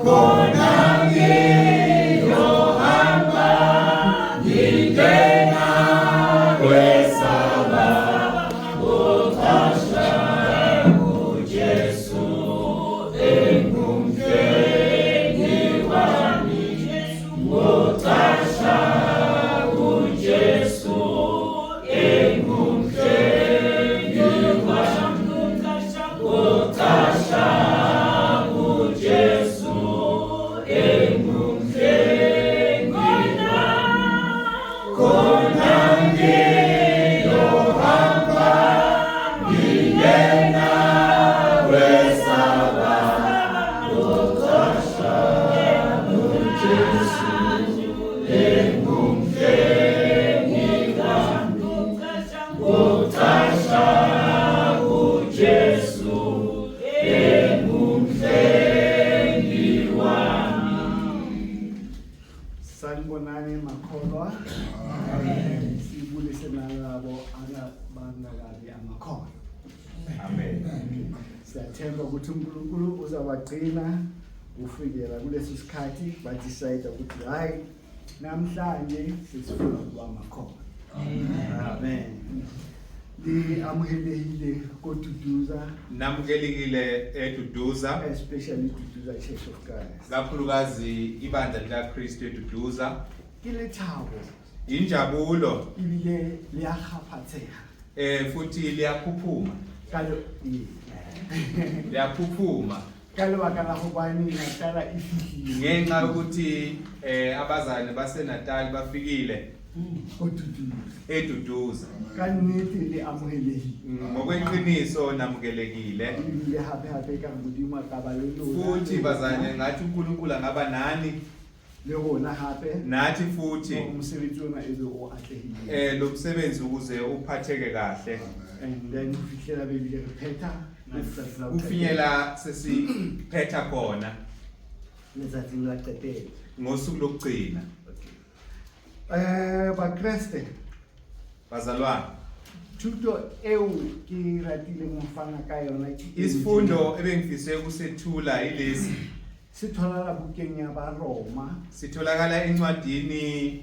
Khona ngiyohamba ngingena kwesaba ngocasha kuJesu engumhlengi wami ngocasha kuJesu engumhlengi wami ngocasha kuJesu engumhlengi khona ngiyohamba ngingena kwesaba ngocasha kuJesu engumhlengi wami ngocasha kuJesu engumhlengi wami. Sanibonani makholwa. Amen. Sibulise nalabo abangakabi amakholwa. Amen. Siyathemba ukuthi uNkulunkulu uzawagcina kufikela kulesi sikhathi ba-decide ukuthi hayi, namhlanje sesifuna ukuba amakholwa. Amen. Li amuhelehile koDuduza, Namukelekile eDuduza, especially Duduza Church of Christ. Kakhulukazi ibandla likaKristu eDuduza. Ke lethabo Injabulo ebile le a kgaphatsheha. Futhi liyaphuphuma. Ka le Liyaphuphuma. Ka lebaka la gobane Natala e fihlile. Ngenxa yokuthi abazali baseNatal bafikile ko Duduza. eDuduza. Ka nnete le amohelehile. Ngokweqiniso namukelekile. Ebile hape hape ka re Modimo a ka ba le lona. Futhi bazane, ngathi uNkulunkulu angaba nani le rona hape nathi futhi hore mosebetsi ona e be o atlehileng. Lo msebenzi ukuze uphatheke kahle. And then ho fihlela be ebile re phetha letsatsi la ho qetela. Kufinyela sesiphetha khona letsatsing la qetelo. Ngosuku lokugcina. Bakreste, Bazalwane, thuto eo ke ratileng ho fana ka yona ke e isifundo ebengifise ukusethula ilesi. Se tholakala bukeng ya Baroma. Sitholakala encwadini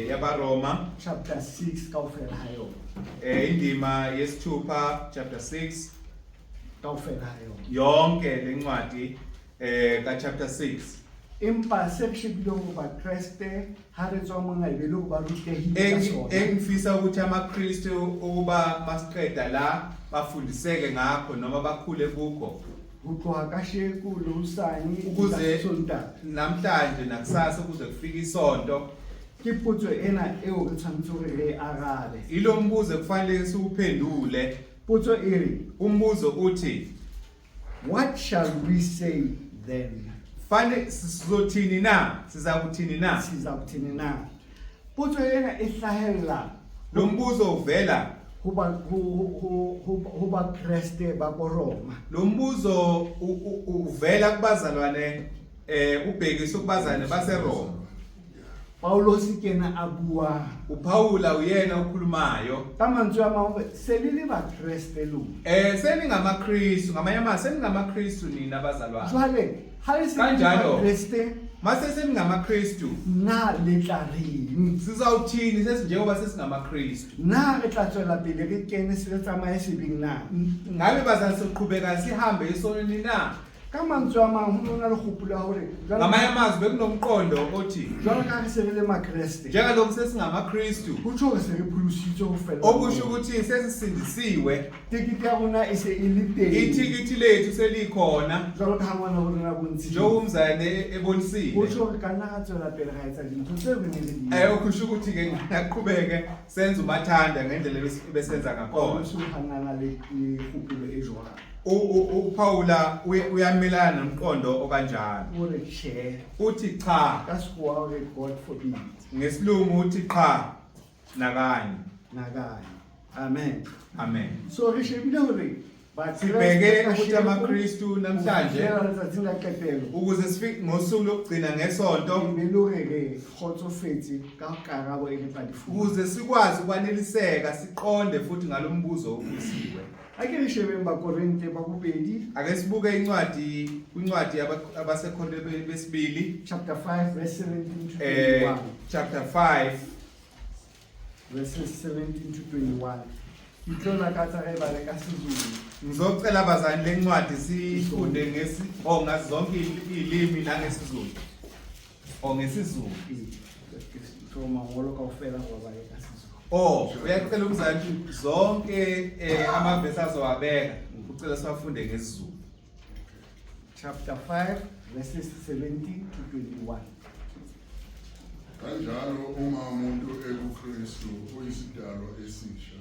yabaRoma, chapter 6 kaofela ha yona. Indima yesithupha, chapter 6. Kaofela ha yona. Yonke lencwadi ka chapter 6. Empa se re shebile hore Bakreste ha re tswa mona e be le hore ba rutehile ka sona. Engifisa ukuthi amaKristu ukuba masiqeda la bafundiseke ngakho noma bakhule kukho. Ho tloha kasheko le hosane Ukuze Sontaha. namhlanje nakusasa ukuze kufike isonto. Ke potso ena eo re tshwanetse hore re e arabe. Ilo mbuzo kufanele siwuphendule. Potso e re, Umbuzo uthi, what shall we say then? Fane sizothini na? Sizakuthini na? Sizakuthini na? Potso ena e hlahella Lo mbuzo uvela ho ba Kreste ba ko Roma. Lo mbuzo uvela kubazalwane, ubhekiswe kubazalwane baseRoma. Paulos ke yena a buang. UPaula uyena okhulumayo. Ka mantswe a mangwe, se le le Bakreste lona. SeningamaKristu, ngamanye amazwi seningamaKristu nina bazalwane. Jwale ha le se le Kanjalo. Bakreste, Mase seningamaKristu, na le tla reng? Sizawuthini sesinjengoba sesingamaKristu? Na re tla tswela pele re kene se re tsamaye sebeng na? Ngabe bazalwane siqhubeka sihambe esonweni na? Ka mantswe a mang, ho na le kgopolo ya hore Ngamanye amazwi bekunomqondo othi jwalo ka re se re le Makreste, njengalokhu sesingamaKristu, ho tjho hore se re pholositswe ho fella. Okusho ukuthi sesisindisiwe. Tekete ya rona e se e le teng. Ithikithi lethu selikhona. Jwalo ka ha ngwana wa rona bontshitse. Njengoba umzane ebonisile. Ho tjho hore ka nna ra tswela pele ra etsa dintho tseo re neng re di Okusho ukuthi ke ngaqhubeke senze umathanda ngendlela ebesenza ngakhona. Paulus o hanana le kgopolo e jwalo. UPaula uyamelana nomqondo okanjalo. O re tjhe. Uthi cha. Ka Sekgowa o re God forbid. Ngesilungu uthi qha nakanye. Nakanye. Amen. Amen. So re shebile hore Sibheke Bakreste ukuthi kasheko amaKristu ho namhlanje fihlela letsatsing la qetelo ukuze sifike ngosuku lokugcina ngesonto e be le hore re kgotsofetse ka karabo e re tla di fumana. ukuze sikwazi ukwaneliseka siqonde futhi ngalombuzo obuziwe. A ke re shebeng Bakorinte ba bobedi Ake sibuke incwadi kwincwadi abaseKorinte besibili chapter 5 verse 17 to 21. Chapter 5 Verses 17 to 21. Ke tlo lakatsa re bale ka Sezulu. Ngizocela bazali lencwadi sifunde ngesi oh ngazi zonke ilimi nangesiZulu. Oh ngesiZulu. Ee, ke tlo mangolo kaofela go bale ka Sezulu. Oh uyacela umzali ukuthi zonke amavesi azowabeka ucela siwafunde ngesiZulu. Chapter 5 verses 17 to 21. Kanjalo uma umuntu ekuKristu uyisidalwa esisha.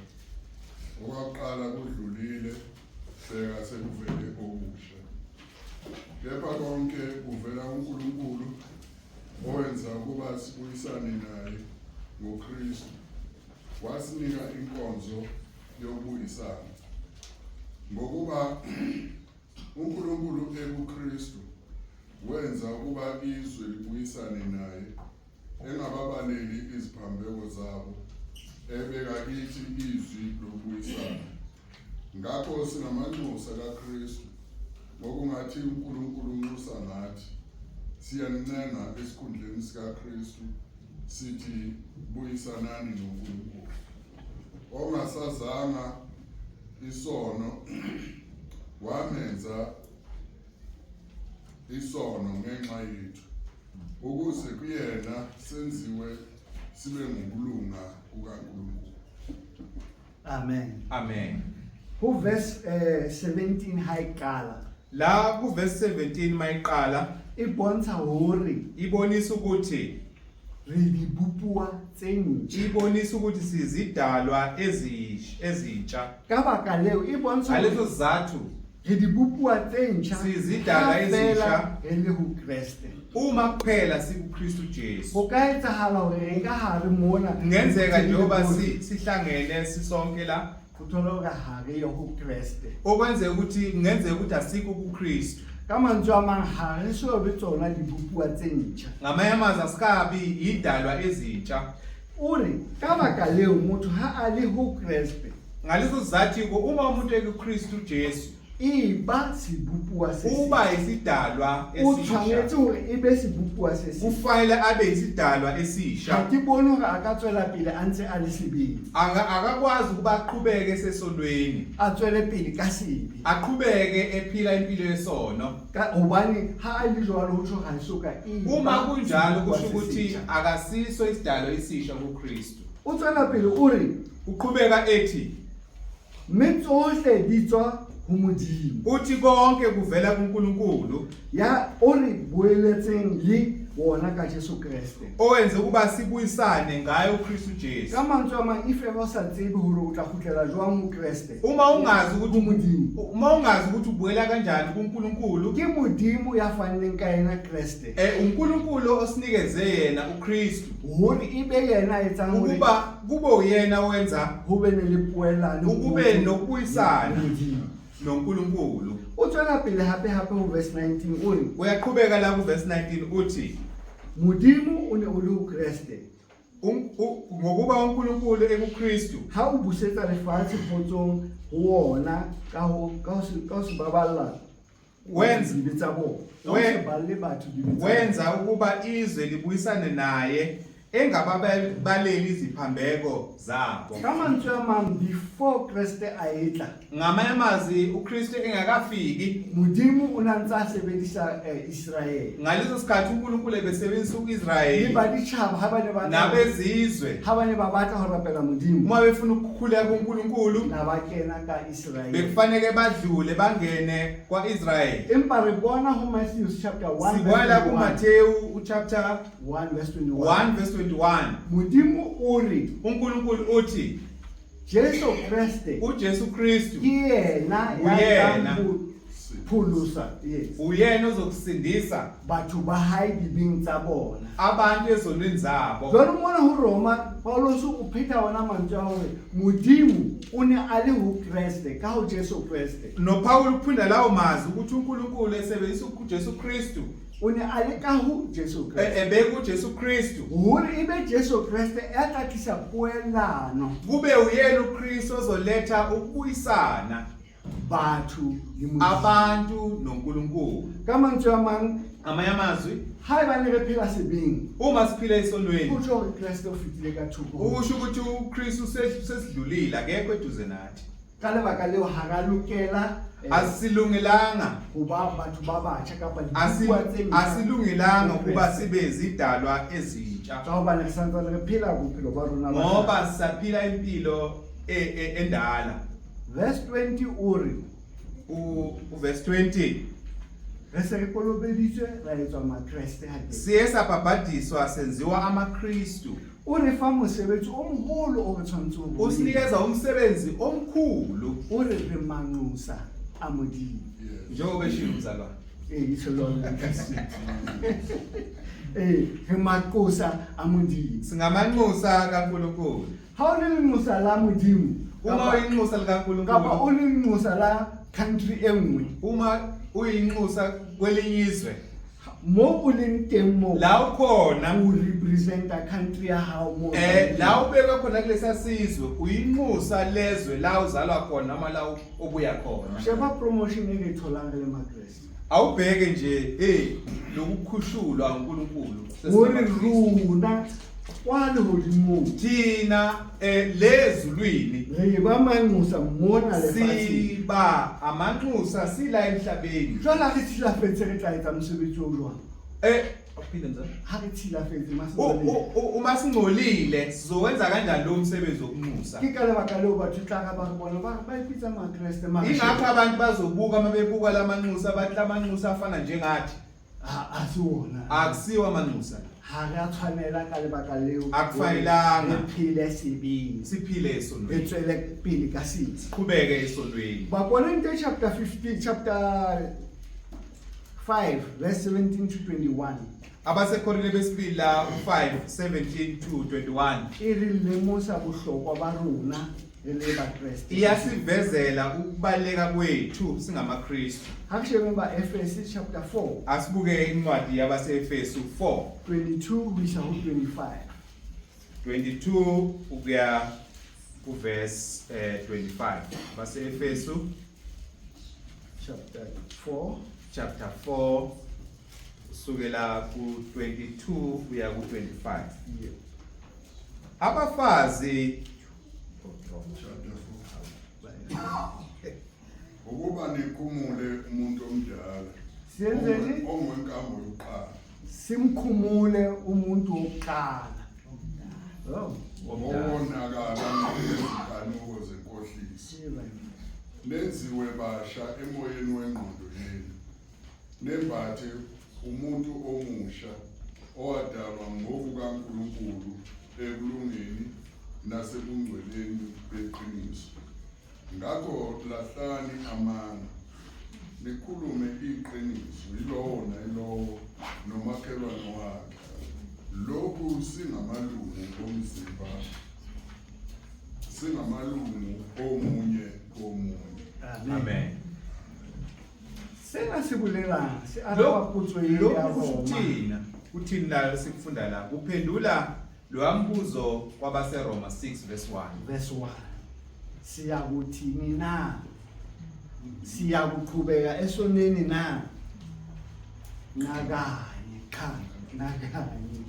Okwakuqala kudlulile, bheka sekuvele okusha. Kepha konke kuvela kuNkulunkulu owenza ukuba sibuyisane naye ngoKristu. Wasinika inkonzo yokubuyisana. Ngokuba uNkulunkulu ekuKristu wenza ukuba izwe libuyisane naye engababaleli iziphambeko zabo ebeka kithi izwi lokubuyisana. Ngakho singamanxusa kaKristu ngokungathi uNkulunkulu unxusa ngathi. Siyanincenga esikhundleni sikaKristu sithi buyisanani noNkulunkulu. Ongasazanga isono wamenza isono ngenxa yethu ukuze kuyena senziwe sibe ngokulunga kukaNkulunkulu. Amen. Amen. Ho verse 17 ha e qala. La ku verse 17 mayiqala e bontsha hore ibonisa ukuthi re dibopuwa tse ntjha. Ibonisa ukuthi sizidalwa ezintsha. Ka baka leo e bontsha ngaleso sizathu re dibopuwa tse ntjha sizidalwa ha ezintsha feela re le ho Kreste. Uma kuphela sikuKristu Jesu. Ho ka etsahala hore re ka hare mona kungenzeka njengoba sihlangene sisonke la o thole hore ha re ye ho Kreste. Okwenzeka ukuthi kungenzeka ukuthi asikho kuKristu. Ka mantswe a mang ha re so be tsona dibopuwa tse ntjha. Ngamanye amazwi asikabi idalwa ezintsha. O re ka baka leo motho ha a le ho Kreste. Ngaleso sizathu ke uma umuntu ekuKristu Jesu e ba sebopuwa se uba isidalwa O esisha. tshwanetse hore e be sebopuwa se setjha. Kufanele abe isidalwa esisha. Ha ke bone hore a ka tswela pele a ntse a le sebeng. Akakwazi ukuba aqhubeke esesonweni. A tswele pele ka sebe. Aqhubeke ephila impilo yesono. Ka hobane ha a le jwalo ho tjho ha so ka e Uma kunjalo sebopuwa kusho se ukuthi setjha. akasiso isidalwa esisha kuKristu. O tswela pele o re uqhubeka ethi mme tsohle di tswa ho Modimo. Uthi konke kuvela kuNkulunkulu. Ya o re boeletseng le wona ka Jesu Kreste. Owenze ukuba sibuyisane ngaye uKristu Jesu. Ka mantswe a mang, if ever o sa tsebe hore o tla kgutlela jwang ho Kreste. Uma ungazi ukuthi Ho Modimo. Uma ungazi ukuthi ubuyela kanjani kuNkulunkulu. Ke Modimo ya fanneng ka yena Kreste. uNkulunkulu osinikeze yena uKristu. Hore e be yena a etsang hore Ukuba kube uyena owenza ho be ne le poelano ukube nokubuyisana le Modimo. noNkulunkulu. O tswela pele hape hape ho verse 19 o re Uyaqhubeka la ku verse 19 uthi Modimo o ne o le ho Kreste. Ngokuba uNkulunkulu ekuKristu ha o busetsa lefatshe kgotsong ho wona ka ho se baballa dibe tsa bona. Ka ho se balle batho dibe tsa bona. Wenza ukuba izwe libuyisane naye engababaleli iziphambeko zabo. Ka mantswe a mang, before Kreste a etla, ngamanye amazwi uKristu engakafiki, Modimo o ne a ntse a sebedisa Israel. Ngaleso sikhathi uNkulunkulu ebesebenzisa uIsrael. Le baditjhaba ha ba ne ba nabezizwe. Ha ba ne ba batla ho rapela Modimo. Uma befuna ukukhuleka kuNkulunkulu, na ba kena ka Israel. Bekufanele badlule bangene kwaIsrael. Empa re bona ho Matthew chapter 1 Sibona verse ku 21. Matthew chapter 1 verse 21. 1 verse 21. Modimo o re uNkulunkulu uthi Jesu Kreste uJesu Kristu ke yena ya uyena tlang ho Pholosa, yes. Uyena ozokusindisa Batho ba hae dibeng tsa bona. Abantu ezonweni zabo. Jwale mona ho Roma, Paulus o phetha ona mantswe a hore Modimo o ne a le ho Kreste, ka ho Jesu Kreste. NoPaul uphinda lawo mazwi ukuthi uNkulunkulu esebenzisa uJesu Kristu O ne a le ka ho Jesu Kreste. Ebeka uJesu Kristu. Hore ebe Jesu Kreste ya tla tlisa poelano. Kube uyena uKristu ozoletha ukubuyisana batho le Modimo. Abantu noNkulunkulu. Ka mantswe a mang, Amanye amazwi, haebane re phela sebeng, uma siphila esonweni, ho tjho hore Kreste o fetile ka thoko ho ukusho ukuthi uKristu sesidlulile, akekho eduze nathi. Ka lebaka leo ha ra lokela Asilungelanga ho ba batho ba batjha kapa dibopuwa tse ntjha asilungelanga ho ukuba Kreste. sibe izidalwa ezintsha. Ka hobane re santsane re phela bophelo ba rona ba Ngoba sisaphila impilo endala. Verse 20 o re, Uverse 20, re se re kolobeditswe ra etswa Makreste ha teng. Siye sabhabhadiswa senziwa amaKristu. O re fa mosebetsi o moholo o re tshwanetse ho o etsa. Usinikeza umsebenzi omkhulu. O re re manqosa a Modimo. Njengoba eshilo umzalwane. Ee, isho lona. Ee, re maqosa a Modimo. Singamanxusa kaNkulunkulu. Ha o le lenqosa la Modimo, Uma uyinxusa likaNkulunkulu, kapa o le lenqosa la country e nngwe, uma uyinxusa kwelinye izwe, mo o leng teng moo, la ukhona, o representa country ya hao mo. La ubekwa khona kulesa sizwe, uyinxusa lezwe la uzalwa khona noma la obuya khona. Sheba promotion e re tholang re le Makreste. Awubheke nje, hey, lokukhushulwa uNkulunkulu. Hore rona kwa lehodimong, Thina lezulwini, re ba manqosa mona lefatsheng. Siba amanxusa sila emhlabeni. Jwale ha re tshilafetse re tla etsa mosebetsi o jwang? Awuphinde mzala. Ha re tshilafetse, Uma singcolile sizowenza kanjani lo msebenzi wokunxusa? Ke ka lebaka leo batho tla ra ba re bona ba ipitsa Makreste, mara Ingakho abantu bazobuka uma bebuka lamanxusa bathi lamanxusa afana njengathi. Ha se wona. Akusiwo amanxusa. Ha re a tshwanela ka lebaka leo. Akufanelanga. Re phele sebeng. Siphile esonweni. Re tswele pele ka sebe. Siqhubeke esonweni. Bakorinte chapter 15, chapter 5 verse 17 to 21. AbaseKorinte besibili la 5 17 to 21. E re lemosa bohlokwa ba rona re le Bakreste. Iyasivezela ukubaleka kwethu singamaKristu. Ha re shebeng ba Efese chapter 4. Asibuke incwadi yabaseEfesu 4. 22 ho isa ho 25. 22 ukuya kuverse 25. BaseEfesu chapter 4. Chapter 4 kusukela ku 22 kuya ku 25. Abafazi Chapter 4. Ukuba nikhumule umuntu omdala. Siyenzeni? Ongenkambo yokuqala. Simkhumule umuntu wokuqala. Oh. Owonakala ngezinkanuko zenkohliso. Nenziwe basha emoyeni wengqondo yenu. Nembathe umuntu omusha owadalwa ngokukaNkulunkulu ekulungeni nasebungcweleni beqiniso. Ngakho lahlani amanga, nikhulume iqiniso yilowo nayilowo nomakhelwane wakhe. Lokhu singamalungu omzimba, singamalungu omunye komunye. Amen. Sena se bolelang se araba potso e ya Lokhu Roma. kuthina kuthini la sikufunda la kuphendula lo mbuzo kwabaseRoma 6 verse 1. Verse 1. Siyakuthini na? Siyakuqhubeka esonweni na? Nakanye cha, nakanye.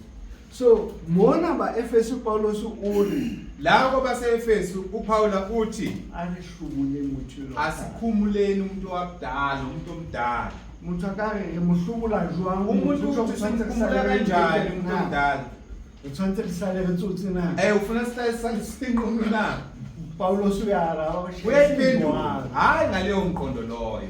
So mona ba Efesu Paulus o re La kwabaseEfesu uPaula uthi a re hlubule motho lo. Asikhumuleni umuntu wakudala, umuntu omdala. Motho a ka re re mo hlubula jwang? Umuntu Motho uthi o tshwanetse re simkhumula sale re kanjani ntse umuntu na? omdala? Re tshwanetse re sale re tsotse na? Ufuna sihlale sale sinqunu na? Paulus o ya araba, o Uyayiphendula. Hayi ngaleyo mqondo loyo.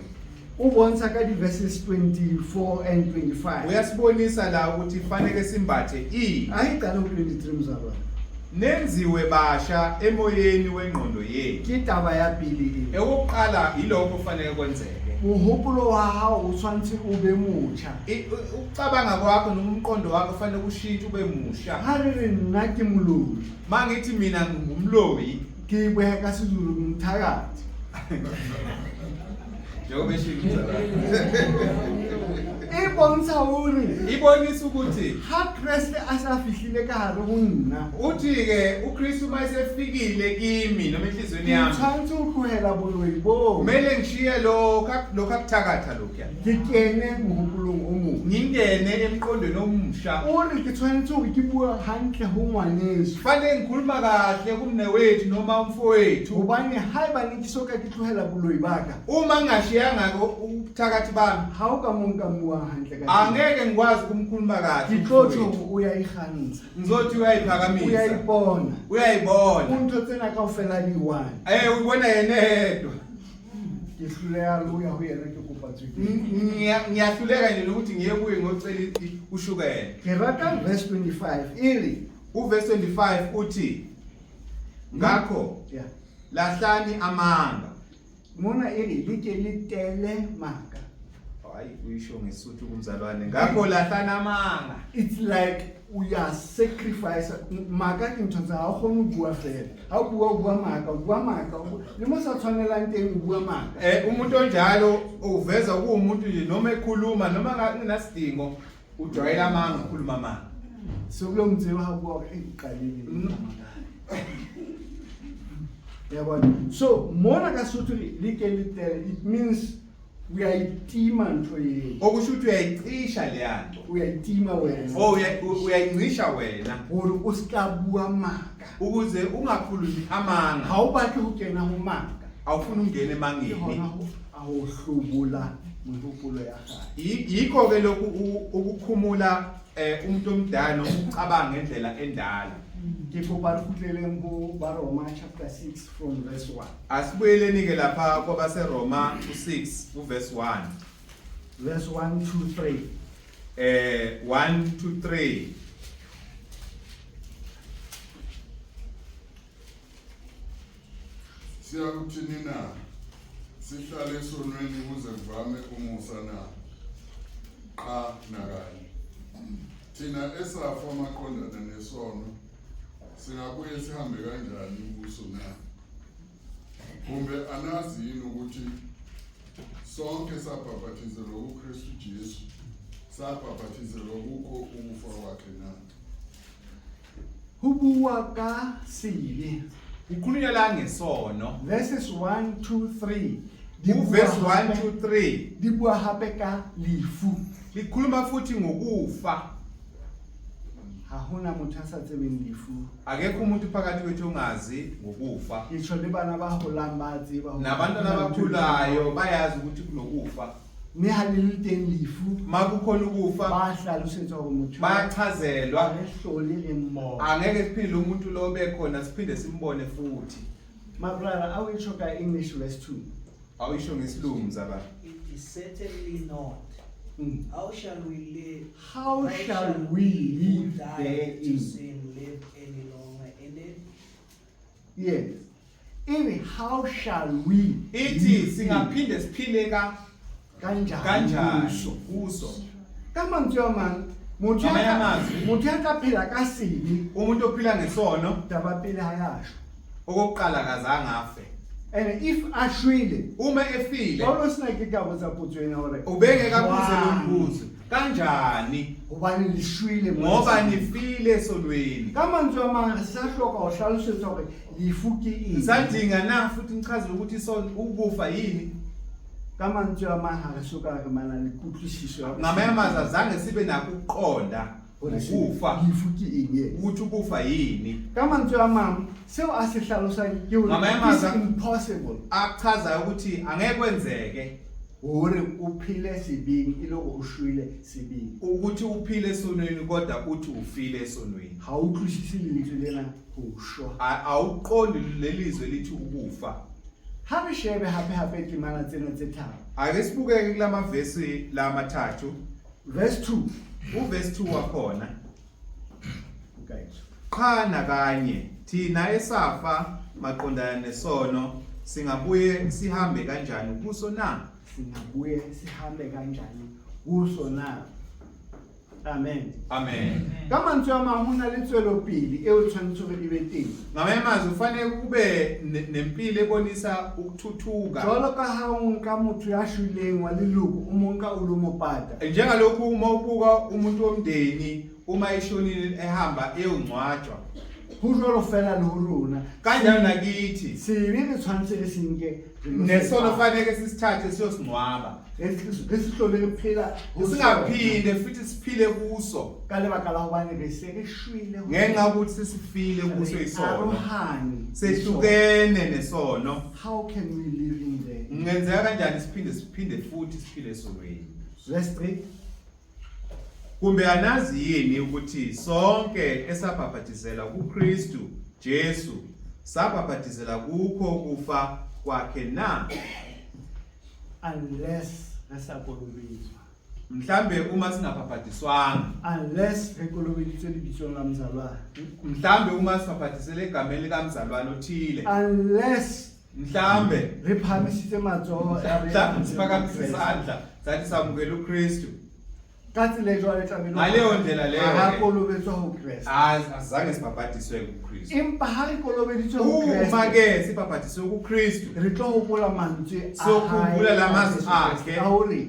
O bontsha ka di-verses 24 and 25. Uyasibonisa la ukuthi fanele simbathe i. A e qale ho 23 mzalwane. Nenziwe basha emoyeni wengqondo yethu. Ke taba ya pele e. Eyokuqala yilokho kufanele kwenzeke. Mohopolo wa hao o tshwanetse o be motjha. Ukucabanga kwakho noma umqondo wakho kufanele kushintshe ube musha. Ha re re nna ke moloi. Mangithi mina ngumloyi. Ke bueha ka Sezulu ngumthakathi. Njengoba eshilo umzalwane. E bontsha hore Ibonisa ukuthi ha Kreste a sa fihlile ka hare ho nna. Uthi-ke uKristu uma esefikile kimi noma enhliziyweni Ke yami tshwanetse ho tlohela boloi boo. kumele ngishiye lokhu lokhu akuthakatha lokhuya Ke kene mohopolong o mong. Ngingene emqondweni omusha. O re ke tshwanetse hore ke bue hantle ho ngwaneso. Kufanele ngikhuluma kahle kumnewethu noma umfowethu. Hobane haeba ne ke so ka ke tlohela boloi ba ka. Uma ngingashiyanga-ke ubuthakathi bami. Ha ho ka moo nka mmuang hantle ka teng. Angeke ngikwazi ukumkhuluma kahle Ke tlo tjho umfowethu. hore o ya ikgantsha. Ngizothi O ya uyayiphakamisa. ipona. Uyayibona. O ntho tsena kaofela di one. Eh ubona yena eyedwa. Ke hloleha le ho ya ho yena ke kopa tswekere. Ngiyahluleka nje nokuthi ngiye kuye ngiyocela ushukela. Ke rata verse 25 e re. Uverse 25 uthi ngakho Yeah. lahlani amanga. Mona e re le ke le tele maka. Hayi uyisho ngeSuthu kumzalwane. Ngakho lahlani amanga. It's like we are sacrifice maka ke ntho tsa ha o kgone ho bua fela. Ha o bua o bua maka, o bua maka, le mo sa tshwanelang teng o bua maka. Umuntu onjalo uveza kuwumuntu nje noma ekhuluma noma kungasidingo ujwayela amanga ukhuluma amanga. Sekulo mtseba ha bua hore e qalile maka. Ya bona. So mona ka Sotho le ke le tele it means uyayitima ntho eo. Okusho ukuthi uyayicisha leya nto. Uyayitima wena. Oh uyayincisha wena. Hore o ska bua maka. Ukuze ungakhulumi amanga. Ha o batle ho kena ho maka. Awufuni ukungena emangeni. Ke hona ho a ho hlobola mehopolo ya hae. Yikho ke lokhu ukukhumula umuntu omdala noma ukucabanga ngendlela endala. Ke kopa re kgutleleng ho Baroma chapter 6 from verse 1. Asibuyeleni ke lapha kwabaseRoma u6 uverse 1. Verse 1 2 3. 1 2 3. Siyakuthini na? Sihlale esonweni kuze kuvame umusa na? Qha nakanye. Thina esafa maqondana nesono singabuye sihambe kanjani kuso na? Kumbe anazi yini ukuthi sonke sabhapathizelwa kuKristu Jesu, sabhapathizelwa kukho ukufa kwakhe na? Ho bua ka sebe. Kukhulunywa la ngesono. Verses 1 2 3. Uverse 1 2 3. Di bua hape ka lefu. Likhuluma futhi ngokufa. Ha hona motho a sa tsebeng lefu. Akekho umuntu phakathi kwethu ongazi ngokufa. Ke tjho le bana ba holang ba tseba hore Nabantwana abakhulayo bayazi ukuthi kunokufa. Mme ha le le teng lefu, Makukhona ukufa, ba hlalosetswa hore motho bayachazelwa. re hlole re mmone. Angeke siphinde umuntu lo bekhona siphinde simbone futhi. My brother, a o e tjho ka English verse 2. Awuyisho ngesilungu mzalwane. It is certainly not. How shall we live? How shall we who live died to therein? sin live any longer in it? Yes. Ere how shall we Ithi live in? singaphinde siphile ka Kanjani kanjani kuso? kuso. Ka mantswe a mang, motho ya Ngamanye tla- amazwi. motho ya tla phela ka sebe, Umuntu ophila ngesono taba pele ha ya shwa. okokuqala akazange afe. And if a shwele, Uma efile, Paulos na ke ka botsa potso ena hore ubengeke abuze lo jwang? mbuzo. Kanjani? Hobane le shwele mo Ngoba lesonong. nifile esonweni. Ka mantswe a mang, re sa hloka ho hlalosetsa hore lefu ke eng. Ngisadinga na futhi ngichaze ukuthi isono ukufa yini? Ka mantswe a mang, ha re soka re mana le kutlwisiso ya Ngamanye amazwi azange sibe nakho ukuqonda hore ukufa. lefu ke eng, yes. Ukuthi ukufa yini. Ka mantswe a mang, seo a se hlalosang ke hore Ngamanye it is amazwi impossible. Achazayo ukuthi angeke kwenzeke hore o phele sebeng e le hore o shwele sebeng. Ukuthi uphile esonweni kodwa uthi ufile esonweni. Ha o utlwisise lentswe lena ho shwa. Awuqondi lelizwe lithi ukufa. Ha re shebe hape hape temana tsena tse tharo. Ake sibukeke kulamavesi la mathathu. Verse 2. Uverse 2 wakhona. Okay. Qha nakanye thina esafa maqondana nesono Singabuye sihambe kanjani kuso na? Singabuye sihambe kanjani kuso na? Amen. Amen. Ka mantswe a mang, ho na le tswelopele eo tshwanetse hore e be teng. Ngamanye amazwi kufanele kube nempilo ebonisa ukuthuthuka. Jwalo ka ha o nka motho ya shweleng wa leloko, o mo nka o lo mo pata. Njengalokhu uma ubuka umuntu womndeni uma eshonile ehamba eyongcwatshwa. Ho jwalo fela le ho rona. Kanjalo nakithi. Sebe re tshwanetse re se nke Nesono fanele sisithathe siyosingcwaba. Re se hlole re phela ho Singaphinde futhi siphile kuso. Ka lebaka la hobane re se re shwele ho Ngenxa yokuthi sesifile kuso Re isono. arohane Sehlukene nesono. How can we live in there? Kungenzeka kanjani siphinde siphinde futhi siphile esonweni? Verse 3. Kumbe anazi yini ukuthi sonke esabhaphathizelwa kuKristu Jesu sabhaphathizela kukho ukufa kwakhe na? Unless re sa kolobetswa. Mhlambe uma singabhaphathiswanga. Unless re kolobeditswe lebitsong la mzalwane. Mhlambe uma sibhaphathisele egameni likamzalwane othile. Unless Mhlambe re phahamisitse matsoho mhlambe siphakamise isandla sathi samukela uKristu. Ka tsela e jwalo e tlamehile Ngaleyo ndlela leyo ha ke. kolobetswa ho Kreste. Azange sibhabhadiswe kuKristu. Empa ha re kolobeditswe ho Uma Kreste, ke sibhabhadiswe kuKristu, re tlo hopola mantswe a Sokhumbula hae la mazwi a Jesu Kreste, akhe a hore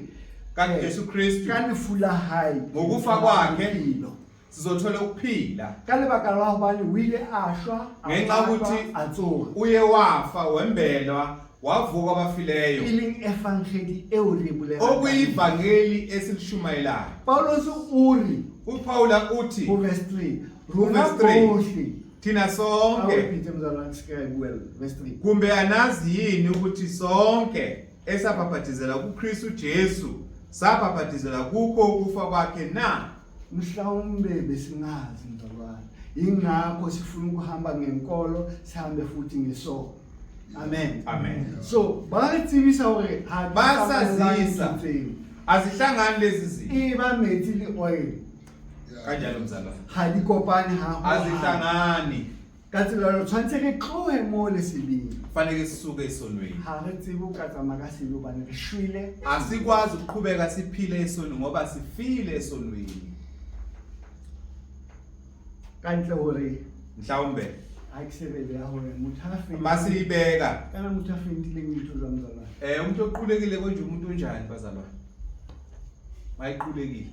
kaJesu Kristu ka lefu la hae Ngokufa kwakhe, bophelo. sizothola ukuphila. Ka lebaka la hobane o ile a shwa, a Ngenxa patwa, yokuthi a tsoha. uye wafa wembelwa wavuka abafileyo. E leng evangeli eo re e bolelang. Okuyivangeli esilishumayelayo. Paulus o re, uPaula uthi ho verse 3, rona Verse 3, bohle thina A o sonke repeat, mzalwane, se ka e buella. Verse 3. kumbe anazi yini ukuthi sonke esabhaphathizela kuKristu Jesu sabhaphathizela kukho ukufa kwakhe na? Mhlawumbe besingazi mzalwane, ingakho sifuna ukuhamba ngenkolo, sihambe futhi ngesono. Amen. Amen. So ba re tsebisa hore ha di Basazisa. tsamayelane tseo. Azihlangani lezi zinto. E ba metsi le oil. Kanjalo mzalwane. Ha di kopane ha ho. Azihlangani. Ka tsela eo tshwanetse re tlohe mo le sebeng. Kufanele sisuke esonweni. Ha re tsebe ho ka tsamaya ka sebe hobane re shwele. Asikwazi ukuqhubeka siphile esonweni ngoba sifile esonweni. Ka ntle hore mhlawumbe ha ke sebele ya hore motho a fentile. Masiyibeka. Kana motho a fentileng ntho jwang mzalwane? Umuntu oqulekile konje umuntu onjani bazalwane? Mayiqulekile.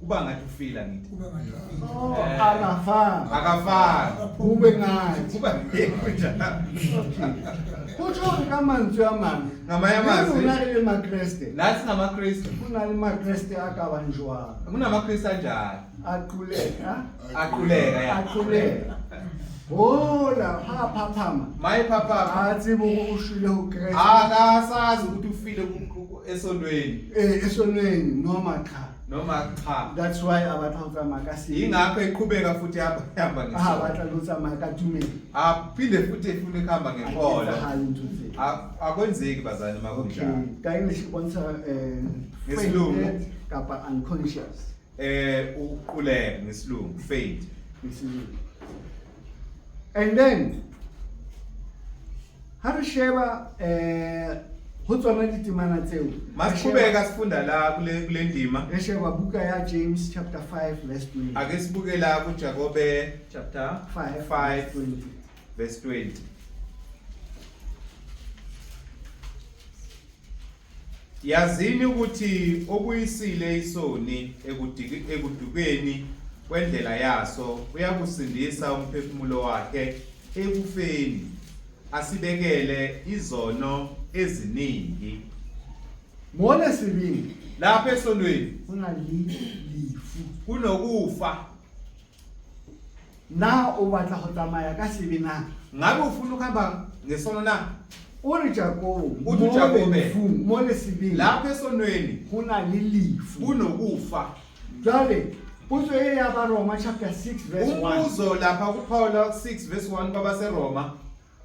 Kuba ngathi ufila ngithi. Kuba ngathi ufile. Oh, akafani. Akafani. Kube ngathi. Kuba kunjalo. Ho tjho hore ka mantswe a mang, Ngamanye amazwi. le rona re le Makreste. Nathi singamaKristu. Ho na le Makreste a ka bang jwang? KunamaKristu anjani? Aquleka. Aquleka, ya. Aquleka. Hola, ha phaphama. Maye phaphama. Ha tsebe hore o shwele ho Kreste. Akasazi ukuthi ufile esonweni. Esonweni noma cha. Noma cha. That's why a batla ho tsamaya ka sebe. Yingakho eqhubeka futhi ehamba ngesono. Ha batla ho tsamaya ka tumelo. Aphinde futhi efune ukuhamba ngenkolo. Akenzakali ntho tseo. Akwenzeki bazali uma kunjalo. Okay, ka English e bontsha, Ngesilungu. fainted kapa unconscious. Ukuquleka ngesilungu, faint. Ngesilungu. And then ha re sheba, ho tsona ditemana tseo. Masiqhubeka sifunda la kule ndima. Re sheba buka ya James chapter 5 verse 20. Ake sibuke la kuJakobe chapter 5 5 verse 20. verse 20. Yazini ukuthi obuyisile isoni ekudukeni kwendlela yaso uyakusindisa umphefumulo wakhe ekufeni, asibekele izono eziningi. Mona sebeng. Lapha esonweni ho na le lefu. Kunokufa. Na o batla ho tsamaya ka sebe na? Ngabe ufuna ukuhamba ngesono na? O re Jakobo, Uthi uJakobe, mo lefung, mo lesebeng. Lapha esonweni ho na le lefu. Kunokufa. Jwale potso e ya ba Roma chapter 6 verse 1. Umbuzo lapha kuPaul 6 verse 1 kwabaseRoma.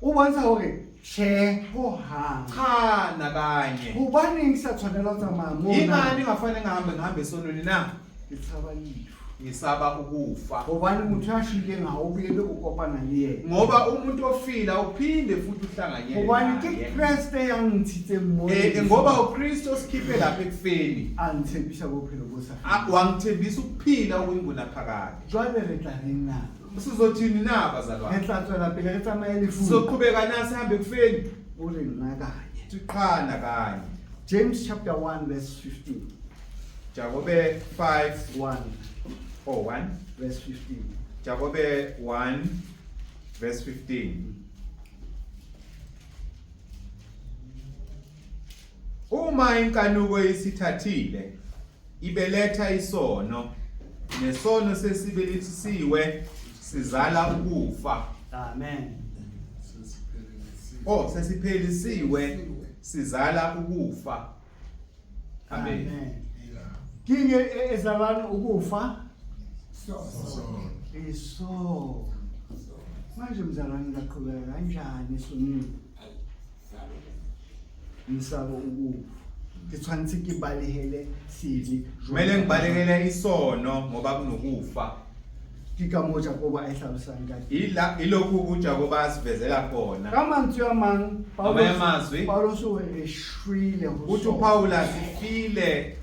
O bontsha hore tjhe ho hang. Cha nakanye. Hobaneng ke sa tshwanela ho tsamaya mona? Ingani ngingafanele ngihambe ngihambe esonweni na? Ke tshaba lefu. Ngisaba ukufa. Hobane motho ya shwileng ha o boele o kopana le yena. Ngoba umuntu ofile awuphinde futhi uhlanganyele Hobane ke naye. Kreste ya ntshitseng mo Eh ngoba uKristu osikhiphe lapha ekufeni. A ntshepisa bophelo bo sa Ah, feleng. Wangithembisa ukuphila okuyingunaphakade. Jwale re tla reng na? Sizothini na Re bazalwane? tla tswela pele re tsamaye lefung. Sizoqhubeka na sihambe ekufeni? O re nna kanye. Siqhana kanye. James chapter 1 verse 15. Jakobe 5 1 or 1 verse 15. Jakobe 1 verse 15. Uma inkanuko isithathile ibeletha isono nesono sesibelethisiwe sizala ukufa. Amen. Sesiphelelisiwe. Oh, sesiphelisiwe sizala ukufa. Amen. Amen. Yeah. Ke eng e e zalang ukufa? Sono. Isono. Manje mzalwane ngaqhubeka kanjani esonweni? Ngisaba ukufa. Ke tshwanetse ke balehele sebe. Kumele ngibalekele isono ngoba kunokufa. Ke ka moo Jakobo a e hlalosang ka teng. Ila ilokhu uJakobe asivezela khona. Ka mantswe a mang Ngamanye amazwi, Paulos o re re shwele ho uthi sona. uPaul sifile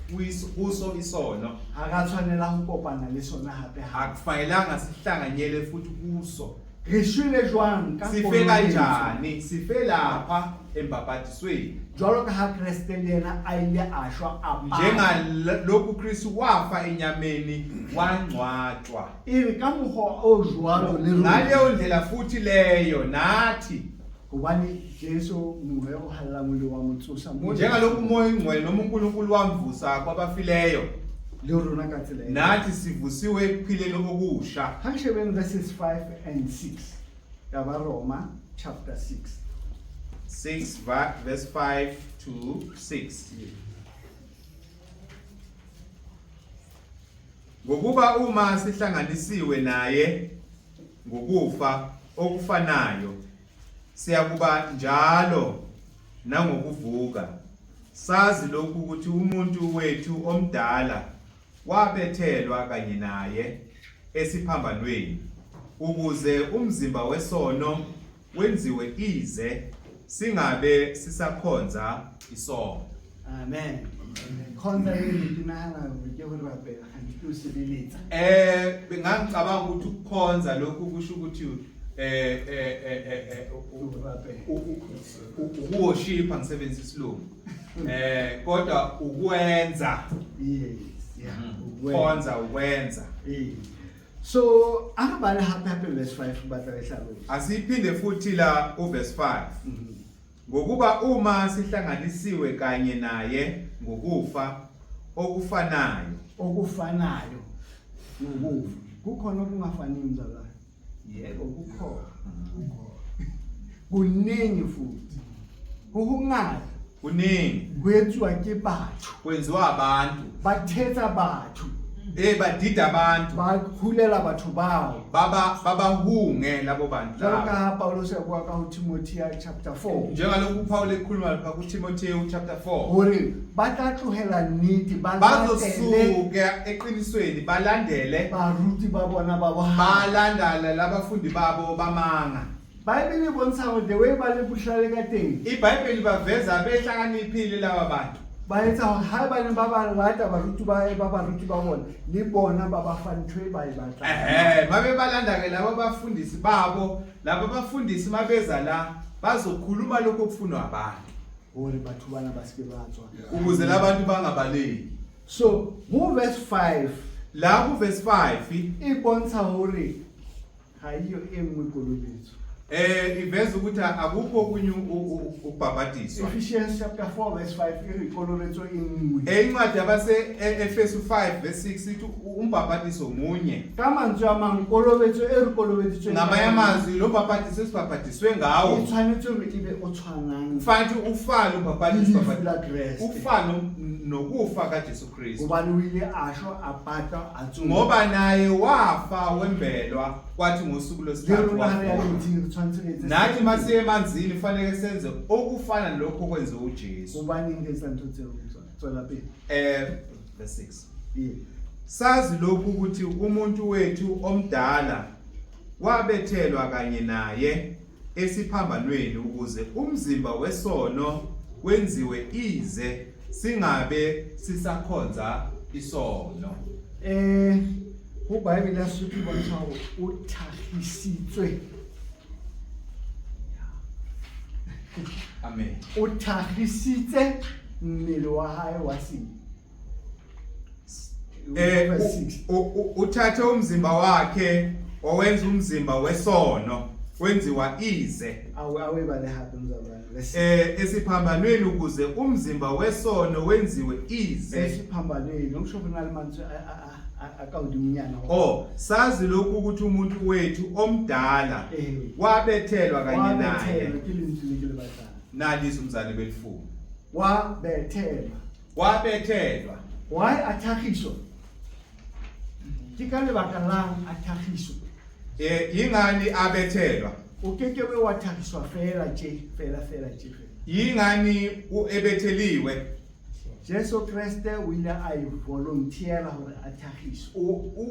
kuso isono. Ha ra tshwanela ho kopana le sona hape hape. Akufanelanga sihlanganyele futhi kuso. Re shwele jwang ka Sife kolobetso? kanjani? Sife lapha embhabhatisweni. Jwalo ka ha Kreste le yena a ile a shwa a patwa. Njengalokhu Kristu wafa enyameni wangcwatshwa. E re ka mokgwa o jwalo le rona. Ngaleyo ndlela futhi leyo nathi Hobane Jesu moya o halalelang o ile wa mo tsosa mo njengalokhu umoya oyingcwele noma uNkulunkulu wamvusa kwabafileyo le rona ka tsela ena. nathi sivusiwe ekuphileni okusha. Ha re shebeng verses 5 and 6 ya Baroma chapter 6. 6 verse 5 to 6. Ngokuba uma sihlanganisiwe naye ngokufa okufanayo siyakuba njalo nangokuvuka sazi lokhu ukuthi umuntu wethu omdala wabethelwa kanye naye esiphambanweni ukuze umzimba wesono wenziwe ize singabe sisakhonza isono. Amen. Khonza eno ke nahana hore ke ho rapela kgante ke ho sebeletsa. Eh bengangicabanga ukuthi ukukhonza lokhu kusho ukuthi eh eh eh eh, eh Ukurapela. ukuworshipha ngisebenzisa isilungu. Eh kodwa ukwenza. Yes, yeah. Ukwenza. Khonza ukwenza. Ee. So a re bale hape hape verse 5 ba tla e hlalosa. Asiphinde futhi la uverse 5. Ngokuba uma sihlanganisiwe kanye naye ngokufa okufanayo. Okufanayo ngokufa. Kukhona okungafani mzalwane? Yebo kukhona. Kuningi futhi. Ho hongata. Kuningi. Ho etsuwa ke batho. Kwenziwa abantu. Ba thetsa batho. Eh badida abantu. Ba hulela batho bao. Baba babahunge labo bantu. Jwalo ka ha Paulus a bua ka ho Timothea chapter 4. Njengalokhu uPaul ekhuluma lapha kuTimotheo chapter 4. Hore ba tla tlohela nnete ba latele Bazosuka eqinisweni balandele baruti ba bona ba bohata. Balandala labafundi babo bamanga. Bible e bontsha hore the way ba le bohlale ka teng. IBhayibheli baveza behlakaniphile laba bantu. Ba etsa hore haebane ba ba lata baruti ba ba baruti ba bona le bona ba ba fa ntho e ba e batlang. Ehhe, mabe balanda ke laba bafundisi babo, laba bafundisi mabeza la bazokhuluma lokho okufunwa abantu. Hore batho bana ba seke ba tswa. Ukuze labantu bangabaleki. So, mo verse 5 La ku verse 5 e bontsha hore ga iyo e nngwe kolobetso. Eh iveza ukuthi akukho okunye ukubhabhadiswa. Ephesians chapter 4 verse 5 e re kolobetso e nngwe. Eh incwadi yabase Efesu 5 verse 6 ithi umbhabhadiso munye. Ka mantswe a mang kolobetso e re kolobeditsweng Ngamanye amazwi lo mbhabhadiso esibhabhadiswe ngawo e tshwanetse hore e be o tshwanang. Kufanele ufane umbhabhadiso Le lefu la Kreste. ufane nokufa kaJesu Kristu. Hobane o ile a shwa a patwa a tsoha. Ngoba naye wafa wembelwa kwathi ngosuku lwesithathu Le rona ha re ya wavuka. metsing re tshwanetse re etse Nathi se. masiye emanzini kufanele senze okufana nalokho okwenziwa uJesu. Hobaneng re etsa ntho tseo? Tswela pele. Verse 6. Ee. Sazi lokhu ukuthi umuntu wethu omdala wabethelwa kanye naye esiphambanweni ukuze umzimba wesono wenziwe ize singabe sisakhonza isono. Ho Bible ya Sesotho e bontsha hore o thakgisitswe. Amen. O thakgisitse mmele wa hae wa sebe. Verse 6. Uthathe umzimba wakhe wawenza umzimba wesono wenziwa ize. Awe bale hape mzalwane. Verse Esiphambanweni ukuze umzimba wesono wenziwe ize. Esiphambanweni okusho khona le mantswe a ka hodimonyana. Oh, sazi lokhu ukuthi umuntu wethu omdala wabethelwa kanye naye. Wabethelwa ke lentswe le ke le batlang. Nalisi umzali belifuna. Wabethelwa. Wabethelwa. Why a thakgiswa? Ke ka lebaka lang a thakgiswa? Yingani abethelwa? O ke ke be wa thakgiswa fela tje, fela fela tje fela. Yingani uebetheliwe? Jesu Kriste o ile a e volunteera hore a thakgiswe.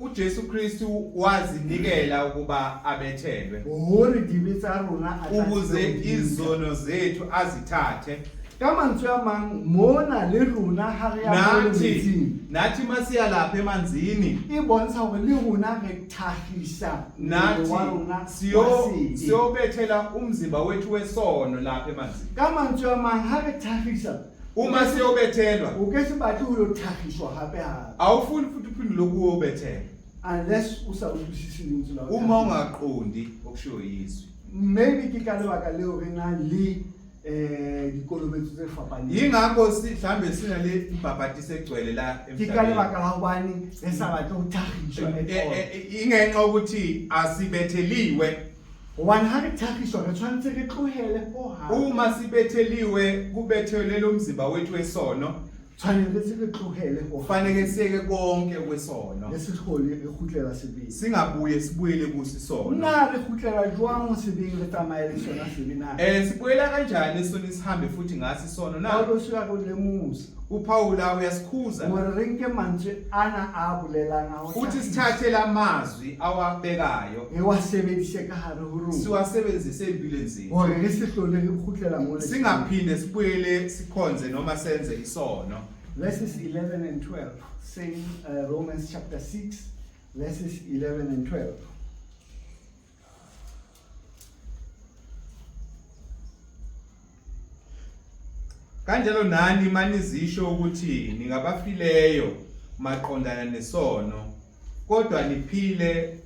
uJesu Kristu wazinikela ukuba abethelwe. Hore dibe tsa rona a tla Ukuze tsebe ho di nka. izono zethu azithathe. Ka mantswe a mang, mona le rona ha re ya mole Nathi metsing. nathi masiya lapha emanzini. E bontsha hore le rona re thakgisa mmele wa Nathi rona wa sebe. siyobethela umzimba wethu wesono lapha emanzini. Ka mantswe a mang, ha re thakgisa, Uma siyobethelwa, o ke se batle ho yo thakgiswa hape hape. Awufuni futhi uphinde lokhu uyobethela. Unless o sa utlwisise lentswe la ho Uma thakgisa. ungaqondi okushiwo yizwi. Maybe ke ka lebaka leo re nang le dikolobetso tse fapaneng. Yingakho mhlambe sinale mbhabhatiso egcwele la Ke ka emhlabeni. lebaka la hobane re sa batle ho thakgiswa at all. Ingenxa ukuthi asibetheliwe. Hobane ha re thakgiswa re tshwanetse re tlohele ho hang. Uma sibetheliwe kubethelwe lo mzimba wethu wesono. Tshwanetse re tlohele ho hang. Kufanele siyeke konke kwesono. Le se hlole re kgutlela sebeng. Singabuye sibuyele kuso isono. Na re kgutlela jwang ho sebeng re tsamaye le sona sebe na? Sibuyela kanjani esonweni sihambe futhi ngaso isono na? Paulus o ya re lemosa. uPaula uyasikhuza. Hore re nke mantswe ana a bolelang a ho Uthi hlahisa. sithathe lamazwi awabekayo. Re wa sebedise ka hare ho rona. Siwasebenzise empilweni zethu. Hore re se hlole re kgutlela mo le Singaphinde sibuyele sikhonze noma senze isono. Verses 11 and 12, same, Romans chapter 6, verses 11 and 12. Kanjalo nani manizisho ukuthi ningabafileyo maqondana nesono, kodwa niphile,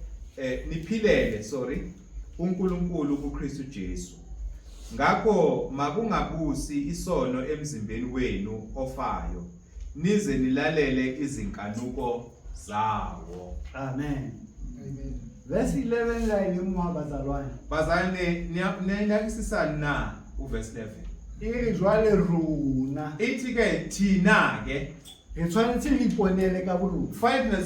niphilele, sorry, uNkulunkulu kuKristu Jesu. Ngakho makungabusi isono emzimbeni wenu ofayo, nize nilalele izinkanuko zawo. Amen. Amen. Verse 11 la ile mo bazalwane. Bazalwane, niyakisisani na uverse 11? E re jwale rona. Ithi ke thina ke re tshwanetse re iponele ka borona. Kufanele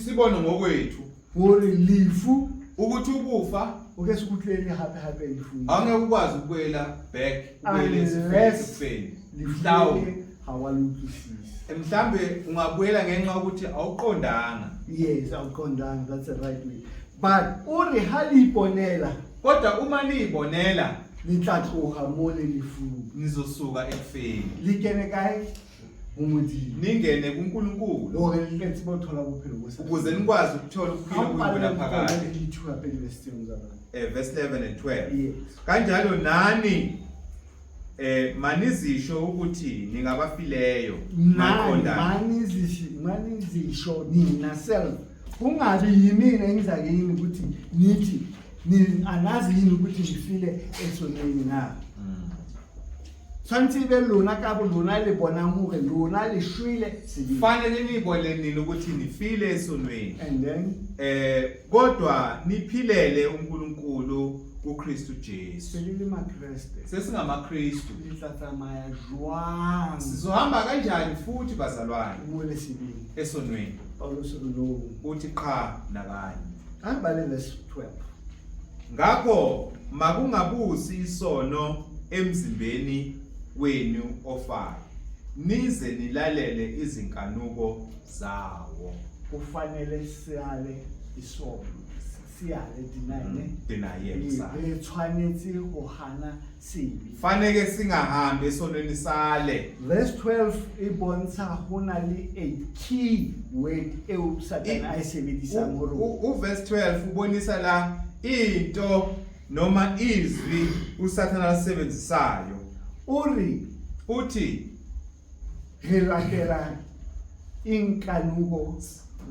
sibone ngokwethu hore lefu ukuthi ukufa o ke se kutlele hape hape lefung. Angeke ukwazi ukubuyela back ubuyele Unless esifeni. lefu Mhlawumbe. le ha wa le utlwisisa. Mhlambe ungabuyela ngenxa ukuthi awuqondanga. Yes, awuqondanga, that's the right way. But o re ha le iponela, kodwa uma niyibonela le tla tloha mo le lefung. Nizosuka ekufeni. Le kene kae? Ho Modimo. Ningene kuNkulunkulu. Hore le tle tsebe ho thola bophelo bo sa Ukuze nikwazi ukuthola ukuphila Ha o okuyibona palelwa phakade. ke dithuo hape di besitseng tsa rona. Verse 11 and 12. Yes. Kanjalo nani manizisho ukuthi ningabafileyo Nani, maqondana. manizisho nina self. Kungabi yimina engiza kini ukuthi nithi ni anazi yini ukuthi ngifile esonweni na. Tshwanetse ebe lona ka bo lona le bonang hore lona le shwele sebeng. Fanele nibone nini ukuthi nifile esonweni. And then kodwa niphilele uNkulunkulu kuKristu Jesu. Se le le maKreste. SesingamaKristu. Le tla tsamaya jwang? Sizohamba kanjani futhi bazalwane? Mo le sebeng. Esonweni. Paulus o re no. Uthi qha nakanye. A re bale verse 12. Ngakho makungabusi isono emzimbeni wenu ofayo, nize nilalele izinkanuko zawo. Kufanele siyale isono, siyale, deny ne. Deny, yebo, sale. Re tshwanetse go hana sebe. Faneke singahambi esonweni, sale. Verse 12 e bontsha go na le a key word eo Satane a e sebedisang ho rona. Uverse 12 ubonisa la into noma izwi uSathane alisebenzisayo. O re Uthi re latela inkanuko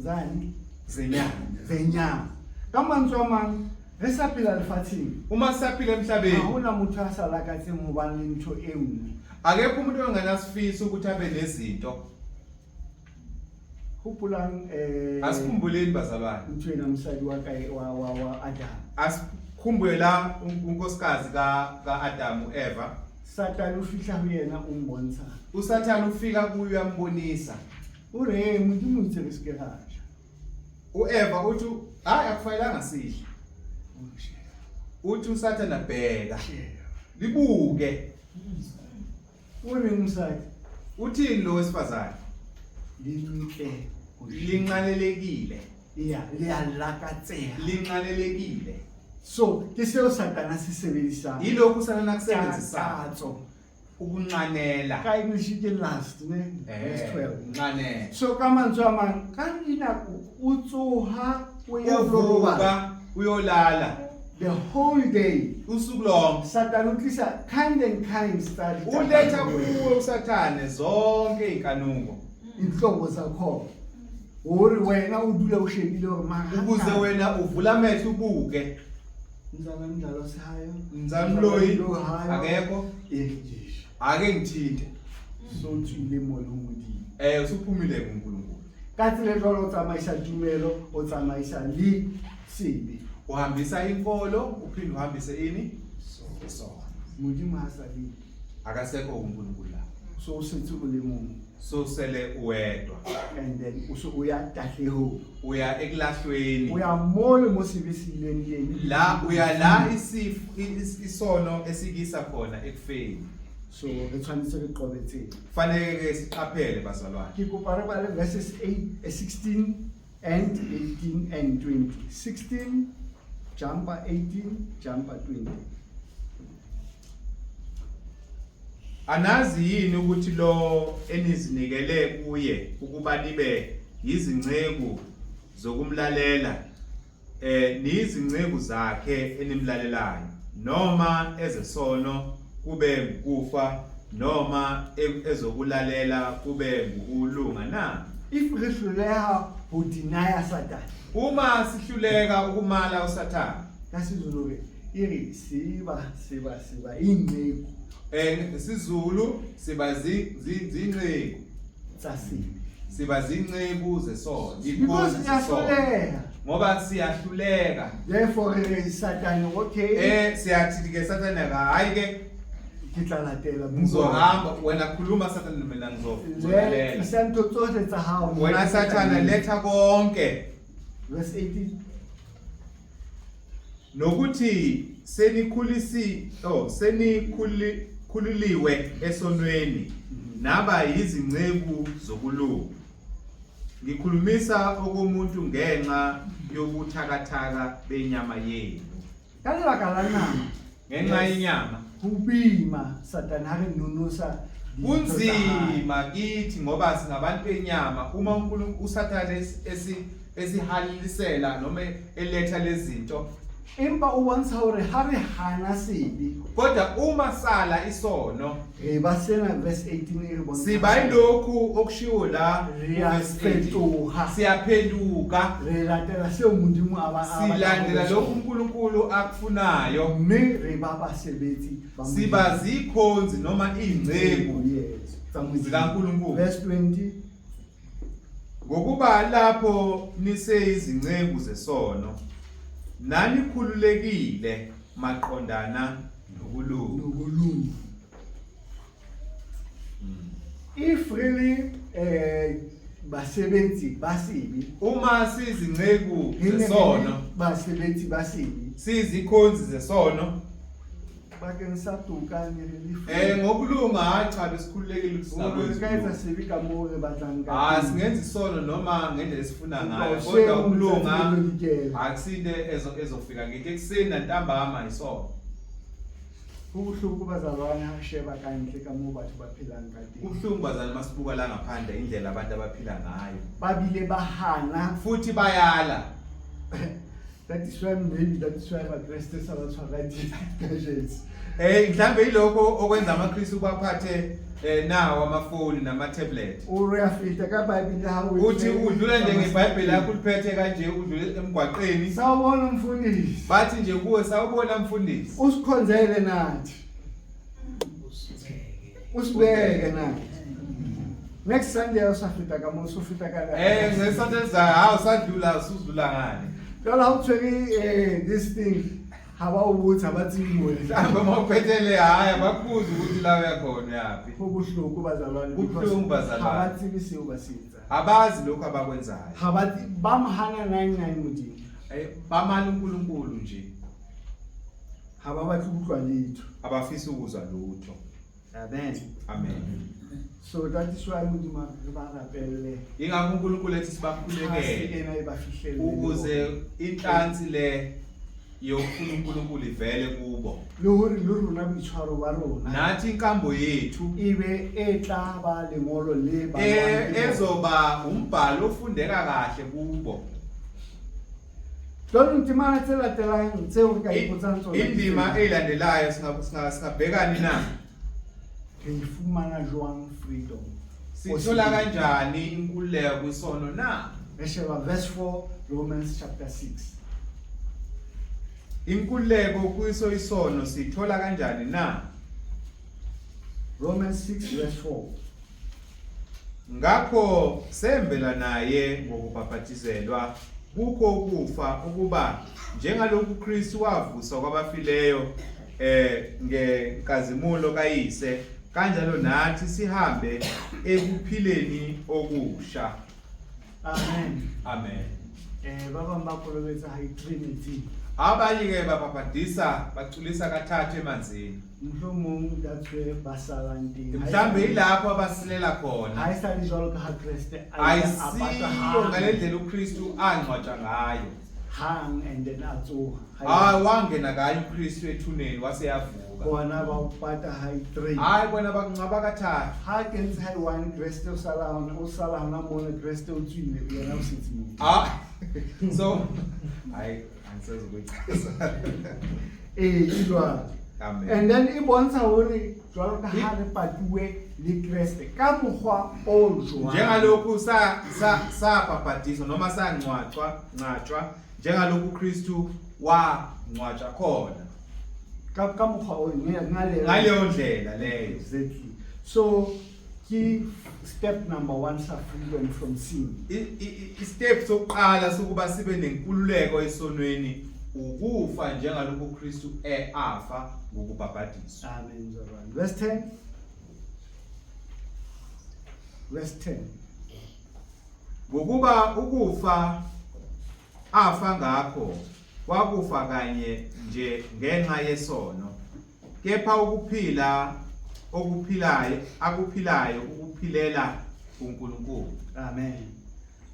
zani? Zenyama. Zenyama. Ka mantswe a mang, re sa phela lefatsheng, Uma sisaphila ha emhlabeni, hona motho a sa lakatseng ho ba le ntho e nngwe. Akekho umuntu ongenasifiso ukuthi abe nezinto. Hopolang Asikhumbuleni, bazalwane. ntho ena, mosadi wa kae wa Adam. Asikhumbule la unkosikazi ka kaAdamu, Eva. Satane o fihla ho yena, o mbontsha. USathane ufika kuyo, uyambonisa. O re Modimo o itse re se ke ra ja. uEva uthi hayi, akufanelanga sidle. O re, sheba, Uthi uSathane, bheka, sheba. libuke. O reng mosadi? Uthini lo wesifazane? Le ntle ho jewa. Linxanelekile. Ya, le a lakatseha. Linxanelekile. So ke seo Satana se sebedisang. Yilokhu uSathane akusebenzisayo. Takatso. Ukunxanela. Ka English ke lust ne, verse 12. Nxanela. So ka mantswe a mang, ka dinako o tsoha o ya ho robala, Uvuka uyolala the whole day, usuku lonke, Satan o tlisa kind and kinds tsa uletha ditakatso. Kuwe uSathane zonke inkanuko. Inhlobo zakhona, hore wena o dule o shebile hore mara Ukuze wena uvula amehlo ubuke. Mzala mdlalo sehayo. Mzamloyi akekho. Eh. Ake ngithinte. So tswile mo le ho Modimo. Usuphumile kuNkulunkulu. Ka tsela e jwalo o tsamaisa tumelo, o tsamaisa le sebe. Uhambisa inkolo, uphinde uhambise ini? Isono. Modimo ha sa le. Akasekho uNkulunkulu la. So o setse o le mong. So sele uwedwa. And then o se o ya tahlehong. Uya ekulahlweni. O ya mole mo sebe se ileng teng. La uya la isifo isono esikisa khona, ekufeni. So re tshwanetse re qobe tsena. Fanele ke siqaphele, bazalwane. Ke kopa re bale verses 8, 16 and 18 and 20. 16 jumper, 18 jumper, 20. Anazi yini ukuthi lo enizinikele kuye ukuba nibe yizinceku zokumlalela, niyizinceku zakhe enimlalelayo, noma ezesono kube ngukufa, noma ezokulalela kube ngukulunga na? If re hloleha ho deny Satan, Uma sihluleka ukumala uSathane, ka Sezulu re e re siba siba siba inceku siZulu siba zinceku tsa sebe. Siba zinceku zesono. Because Ikhonzi zesono. siyahluleka. Ngoba siyahluleka. Therefore re re Satan, okay, Siyathi ke Sathane, hayi ke, ke tla latela. Ngizohamba, wena khuluma Sathane, mina Le ngizolalela. tlisa ntho tsohle tsa hao. Wena Sathane letha konke. Verse 18. Nokuthi senikhulisi oh senikhuli khululiwe esonweni, naba yizinceku zokulunga. Ngikhulumisa okomuntu ngenxa yobuthakathaka benyama yenu. Ka lebaka la nama, Ngenxa yenyama, ho boima Satan ha re nonosa dintho tsa hae. Kunzima kithi ngoba singabantu benyama uma uNkulunkulu uSathane esihalilisela noma eletha lezi zinto. Empa o bontsha hore ha re hana sebe, Kodwa uma sala isono, re ba sena, verse 18 e re bontsha. Siba yilokhu okushiwo la Re a kuverse 18. fetoha. Siyaphenduka. Re latela seo Modimo a ba a batlang Silandela ho lokhu uNkulunkulu akufunayo. Mme re ba basebetsi ba Modimo. Siba zikhonzi noma iy'nceku Yes, tsa Modimo. zikaNkulunkulu. Verse 20. Ngokuba lapho niseyizinceku zesono, nanikhululekile maqondana nokulunga. Nokulunga. If really basebetsi ba sebe, Uma sizinceku re ne re le zesono, basebetsi ba sebe, sizikhonzi zesono, Bakeng sa toka ne re le Eh ngokulunga hayi cha besikhululekile ukuthi Hore re ka etsa singakwenzi. sebe ka moo re batlang ka Ah teng. singenza isono noma ngendlela esifuna ngayo Empa kodwa hoseng ukulunga letsatsi le lo dikela. akusinto ezofika ngithi ekuseni nantambama isono. Ho bohloko bazalwane ha re sheba ka ntle ka moo batho ba phelang ka teng. Kubuhlungu bazali masibuka la ngaphandle indlela abantu abaphila ngayo. Ba bile ba hana. Futhi bayala. That is why maybe that is why Bakreste sa ba tshwara di-gadgets. Eh mhlambe yilokho okwenza amaKristu baphathe nawo amafoni nama-tablet. O re a feta ka Bible ha o Uthi udlula nje ngeBhayibheli lakho uliphethe kanje udlule emgwaqeni. Sawubona mfundisi. Bathi nje kuwe sawubona mfundisi. Usikhonzele nathi. Usibeke nathi. Next Sunday usafita ka mo usufita ka la. Eh ngesonto elizayo hawu sadlula usudlula ngale. Jwale ha o tshwere this thing ha ba o botse ha ba tsebe mo wena. Mhlawumbe uma uphethele hhayi abakubuzi ukuthi la uyakhona uyaphi. Ho bohloko bazalwane because Kubuhlungu bazalwane. ha ba tsebe seo ba se etsang. Abazi lokhu abakwenzayo. Ha ba ba mo hana 99 Modimo. Eh bamala uNkulunkulu nje. Ha ba batle ho utlwa letho. Abafisi ukuzwa lutho. Amen. Amen. So that is why Modimo a re ba rapelle. Ingakho uNkulunkulu ethi Ha se sibakhulekele ena e ba fihlelle. ukuze inhlansi le yokufuna uNkulunkulu ivele kubo. Le hore le rona boitshwaro ba rona Nathi inkambo yethu e be e tla ba lengolo le balwang ke bona. ezoba umbhalo ofundeka kahle kubo. Jwale ditemana tse latelang tseo re ka ipotsang tsona ke Indima tsena. eyilandelayo singabhekani na? Re e fumana jwang freedom? Sithola kanjani inkululeko kwisono na? Re sheba verse 4 Romans chapter 6. Inkululeko kuso isono sithola kanjani na? Romans 6 verse 4. Ngakho sembela naye ngokubhaphathizelwa kukho ukufa ukuba njengalokhu Kristu wavuswa kwabafileyo ngenkazimulo kaYise kanjalo nathi sihambe ekuphileni okusha. Amen. Amen. Ba bang ba kolobetsa ha i-Trinity. Abanye ke babhabhadisa baculisa kathathu emanzini. Mohlomong that's where ba salang teng. Mhlambe yilapho abasilela khona. Ha e sa le jwalo ka ha Kreste a ile a patwa Ayisiyo hang. ngale ndlela uKristu angcwatshwa ngayo. Hang and then a tsoha. Hayi wangena kanye uKristu ethuneni wase yavuka. Bona ba o pata ha i-three. Hayi bona bakungcwaba kathathu. Ha ke ntse ha i-one Kreste o sala hona, o sala hona mona Kreste o tswile yena o setse moo. Ah. So hayi angisezukuyichaza. Ee, ke jwalo. Amen. And then e bontsha hore jwalo ka ha re patuwe le Kreste ka mokgwa o jwang. Njengalokhu sa sa sabhabhadiswa noma sangcwatshwa ngcatshwa njengalokhu uKristu wangcwatshwa khona. Ka mokgwa o ngaleyo Ngaleyo ndlela leyo. Exactly. So ke step number 1 sa freedom from sin. I-step sokuqala sokuba sibe nenkululeko esonweni ukufa njengalokhu uKristu afa ngokubhabhadiswa. Amen. Mzalwane. Verse 10. Verse 10. Ngokuba ukufa afa ngakho wakufa kanye nje ngenxa yesono, kepha ukuphila okuphilayo akuphilayo ukuphilela uNkulunkulu. Amen.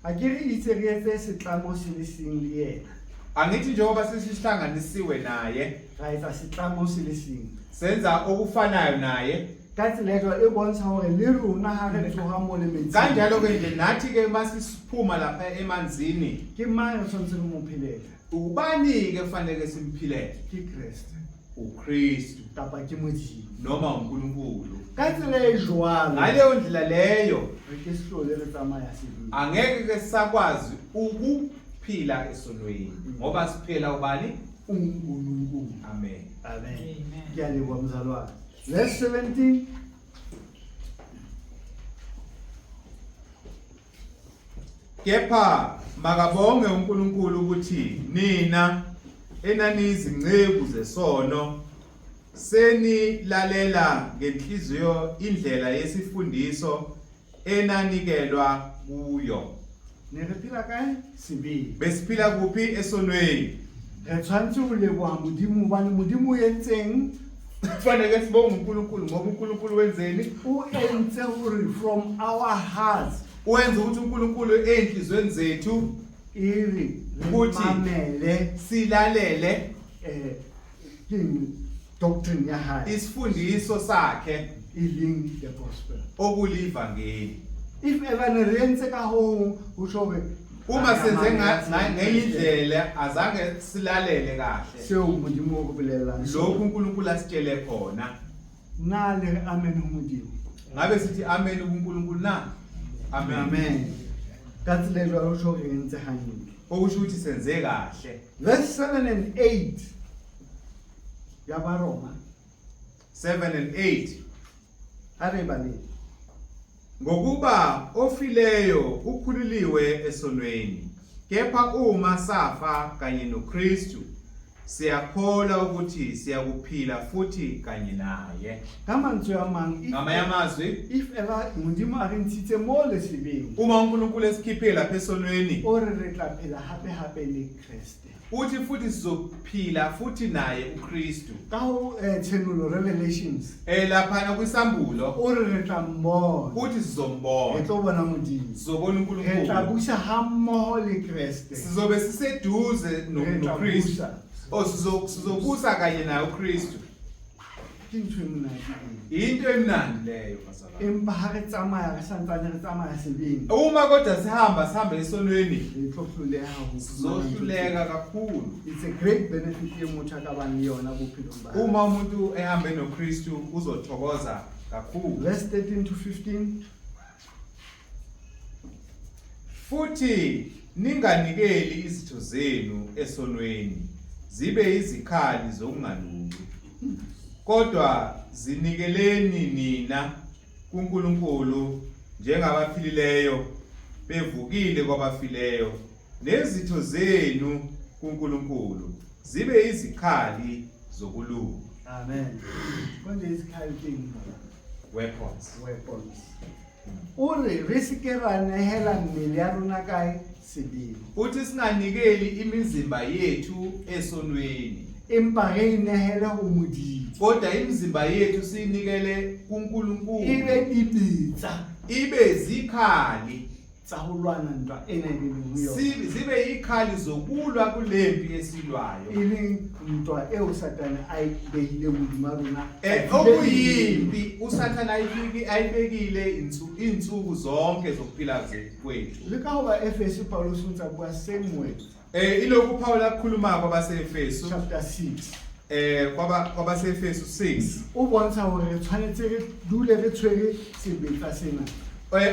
Akere itse re etse setlamo se le seng le yena. Angithi njengoba sesihlanganisiwe naye, ra etsa setlamo se le seng. Senza okufanayo naye. Ka tsela e jwalo e bontsha hore le rona ha re tsoha mo le metsing. Kanjalo ke nje nathi ke masisiphuma lapha emanzini, ke mang re tshwanetse re mo phelele? Ubani ke kufanele simphilele? Ke Kreste. uKristu. Kapa ke Modimo. Noma uNkulunkulu. Ka tsela e jwalo. Ngaleyo ndlela leyo, re ke se hlole re tsamaya sebeng. Angeke ke sisakwazi ukuphila esonweni ngoba siphila ubani? uNkulunkulu. Amen. Amen. Amen. Ke a leboha mzalwane. Verse 17. Kepha makabonge uNkulunkulu ukuthi nina enaniyizinceku zesono senilalela ngenhliziyo indlela yesifundiso enanikelwa kuyo. Ne re phila kae? Sebeng. Besiphila kuphi? Esonweni. Re tshwanetse ho leboha Modimo hobane Modimo o entseng? Kufanele sibonge uNkulunkulu ngoba uNkulunkulu wenzeni? O entse hore from our hearts Wenza ukuthi uNkulunkulu ezinhlizweni zethu e re re Ukuthi- mamele silalele ke doctrine ya hae isifundiso sakhe e leng the gospel. okulivangeli. If ever ne re entse ka ho ho tjho hore Uma senze ngenye indlela azange silalele kahle seo Modimo o re bolellang lokhu sona. uNkulunkulu asitshele khona. Na le re amen ho Modimo? Ngabe sithi amen kuNkulunkulu na? Amen. Amen. Ka tsela e jwalo ho tjho hore re entse hantle. Okusho ukuthi senze kahle. Verse 7 and 8 ya Baroma 7 and 8. a re baleng. Ngokuba ofileyo ukhululiwe esonweni, kepha uma safa kanye noKristu, siyakholwa ukuthi siyakuphila futhi kanye naye. Ka mantswe a mang, if, Ngamanye amazwi, if ever Modimo a re ntshitse mo le sebeng, uma uNkulunkulu esikhiphile lapha esonweni, o re re tla phela hape hape le Kreste. uthi futhi sizophila futhi naye uKristu. Ka ho Tshenolo Revelations, Laphana kwisambulo o re re tla mmona. uthi Re sizombona. tlo bona Modimo. Sizobona Re tla uNkulunkulu. busa hammoho le Kreste. Sizobe siseduze Re tla noKristu. busa. Oh sizobusa kanye naye uKristu. Ke ntho e monate eo. Into emnandi leyo bazalwane. Empa ha re tsamaya re santsane re tsamaya sebeng, Uma kodwa sihamba sihambe esonweni re tlo hloleha ho fumana ntho sizohluleka kakhulu. tseo. It's a great benefit e motho a ka bang le yona bophelong ba hae. Uma umuntu ehambe noKristu uzothokoza kakhulu. Verse 13 to 15. Futhi ninganikeli izitho zenu esonweni zibe izikhali zokungalungi. Kodwa zinikeleni nina kuNkulunkulu njengabaphilileyo bevukile kwabafileyo nezitho zenu kuNkulunkulu zibe izikhali zokulunga. Amen. Konje izikhali ke eng baba? Weapons. Weapons. O re re se ke ra nehela mmele ya rona kae sebeng. Uthi singanikeli imizimba yethu esonweni, Empa re e nehele ho Modimo. kodwa imizimba yethu siyinikele kuNkulunkulu E be dibetsa ibe zikhali tsa ho lwana ntwa ena e leng ho yona. zibe ikhali zokulwa kulempi esilwayo. E leng ntwa eo Satane a e behileng hodima rona. Okuyimpi uSathane ayibekile insuku zonke zokuphila kwethu. Le ka hoba Efeso Paulus o ntsa bua same word. Ilokhu Paul akukhuluma kwabaseEfeso Chapter 6. KwabaseEfeso 6. O bontsha hore re tshwanetse re dule re tshwere sebetsa sena.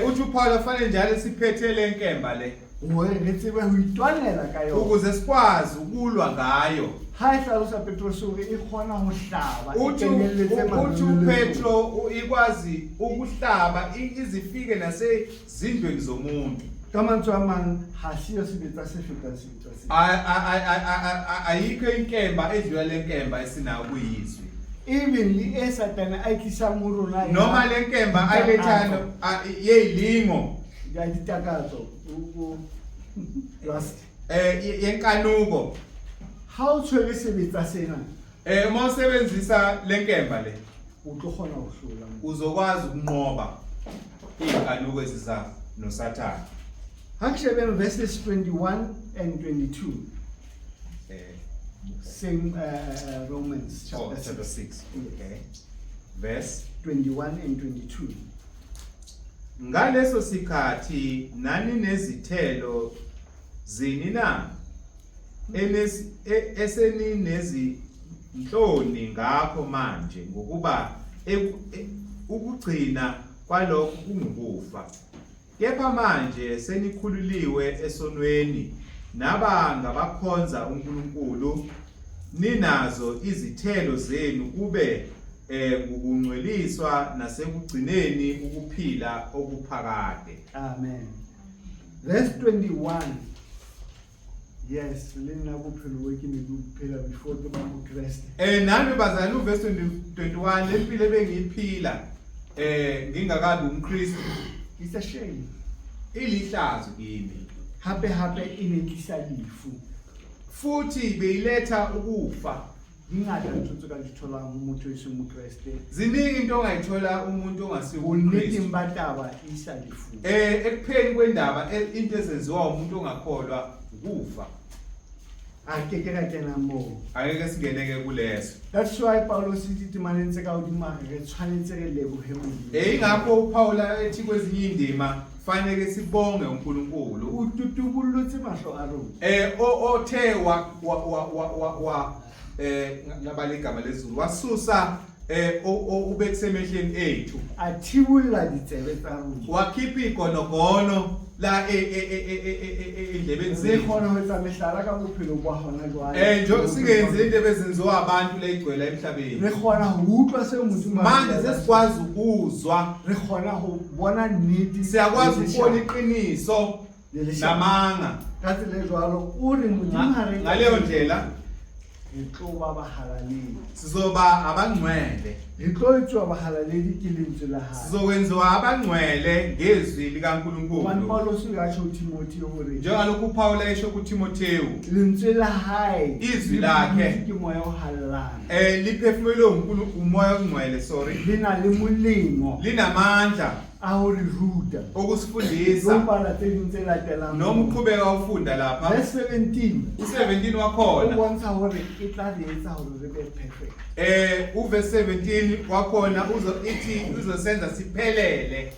Uthi uPaul afanele njalo siphethe le nkemba le Hore re tsebe ho itwanela ka yona. ukuze sikwazi ukulwa ngayo. Ha e hlalosa Petrus hore e kgona ho hlaba, e Uthi kenyelletse uthi manonyeletso. uPetro ikwazi ukuhlaba izifike nasezindlweni zomuntu. Ka mantswe a mang, ha se yo sebetsa se fetang sebetsa se. Ayikho inkemba edlula le nkemba esinayo kuyizwi. Even le e Satane a e tlisang ho rona ya Noma le nkemba ayilethayo yeyilingo ya ditakatso, lust. Yenkanuko. Ha o tshwere sebetsa sena, Uma usebenzisa le nkemba le, o tlo kgona ho hlola. uzokwazi ukunqoba iy'nkanuko eziza noSathane. Ha ke shebeng verses 21 and 22. Same Romans Oh, chapter chapter 6. 6. Okay. Verse 21 and 22. Ngaleso sikhathi nani nezithelo zini na eseninezinhloni ngakho manje, ngokuba ukugcina kwalokho kungukufa. Kepha manje senikhululiwe esonweni naba ngabakhonza uNkulunkulu, ninazo izithelo zenu kube ngukungcweliswa nasekugcineni ukuphila okuphakade. Amen. Verse 21. Yes, le nna bophelo bo ke ne ke bo phela before ke ba Mokreste. Nami bazalwane uverse 21 lempilo ebengiyiphila ngingakabi umKristu. It's a shame. Ilihlazo kimi. Hape hape e ne tlisa lefu. Futhi beyiletha ukufa. Di ngata ntho tse ka di tholang ho motho e seng Mokreste. Ziningi into ongayithola umuntu ongasiwo Bonneteng uMkristu. ba taba e isa lefung. Ekupheni kwendaba into ezenziwa umuntu ongakholwa ukufa. A ke ke ra kena moo. Angeke singeneke kuleso. That's why Paulos e ditemaneng tse ka hodimo a re re tshwanetse re lebohe Modimo. Ingakho uPaula ethi kwezinye indima fanele sibonge uNkulunkulu. O tutubullotse mahlo a rona. Othe wa wa wa wa wa, wa ngabala igama lesiZulu wasusa ubekusemehlweni ethu. A thibolla ditsebe tsa rona. Wakhipha igonogono la endlebeni Re zethu. kgona ho etsa mehlala ka bophelo ba hona jwale. Nje singenzi into ebezenziwa abantu leyigcwele emhlabeni. Re kgona ho utlwa seo Modimo a Manje se buang. sesikwazi ukuzwa. Re kgona ho bona nnete. Siyakwazi le ukubona leshano. iqiniso Le leshano. namanga. Ka tsela e jwalo o re Modimo ha re Ngaleyo ndlela re tlo ba bahalaledi. sizoba abangcwele. Re tlo etswa bahalaledi ke lentswe la hae. Sizokwenziwa abangcwele ngezwi likaNkulunkulu. Hobane Paulos o ile a tjho ho Timotheo hore Njengalokhu uPaul esho kuTimotheo, lentswe la hae Izwi le lakhe. buletswe ke moya o halalelang. Liphefumulwe uNkulunkulu umoya ongcwele, sorry. Le na le molemo Linamandla a ho re ruta. okusifundisa. Lo bala tse ding tse latelang. Noma uqhubeka ufunda lapha. Verse 17. U17 O wakhona. bontsha hore e tla re etsa hore re be perfect. Uverse 17 wakhona uzo ithi uzosenza siphelele.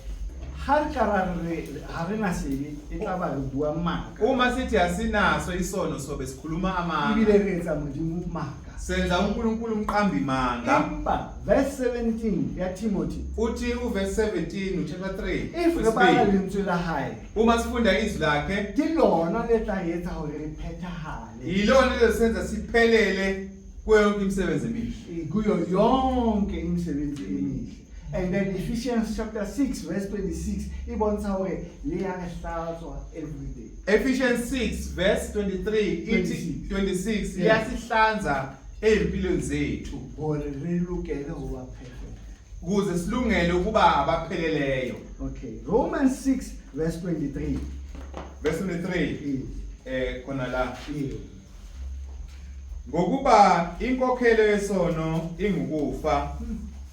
Ha re ka ra re ha re na sebe, e tla ba re bua maka. Uma sithi asinaso isono sobe sikhuluma amanga. Ebile re etsa Modimo maka. Senza uNkulunkulu umqambi manga. Empa verse 17 ya Timothy. Uthi uverse 17 uchapter 3. If re bala lentswe la hae, Uma sifunda izwi lakhe, ke lona le tla etsa hore re phethahale. yilona elizosenza siphelele kuyo yonke imisebenzi emihle. Kuyo yonke imisebenzi emihle. And then Ephesians chapter 6 verse 26 e bontsha hore le ya re hlatswa every day. Ephesians 6 verse 23 ithi 26 Yeah. iyasihlanza ezimpilweni zethu Hore re lokele ho ba perfect. ukuze silungele ukuba abapheleleyo. Okay, Romans 6 verse 23. Verse 23 khona la. Yeah. Ngokuba inkokhelo yesono ingukufa,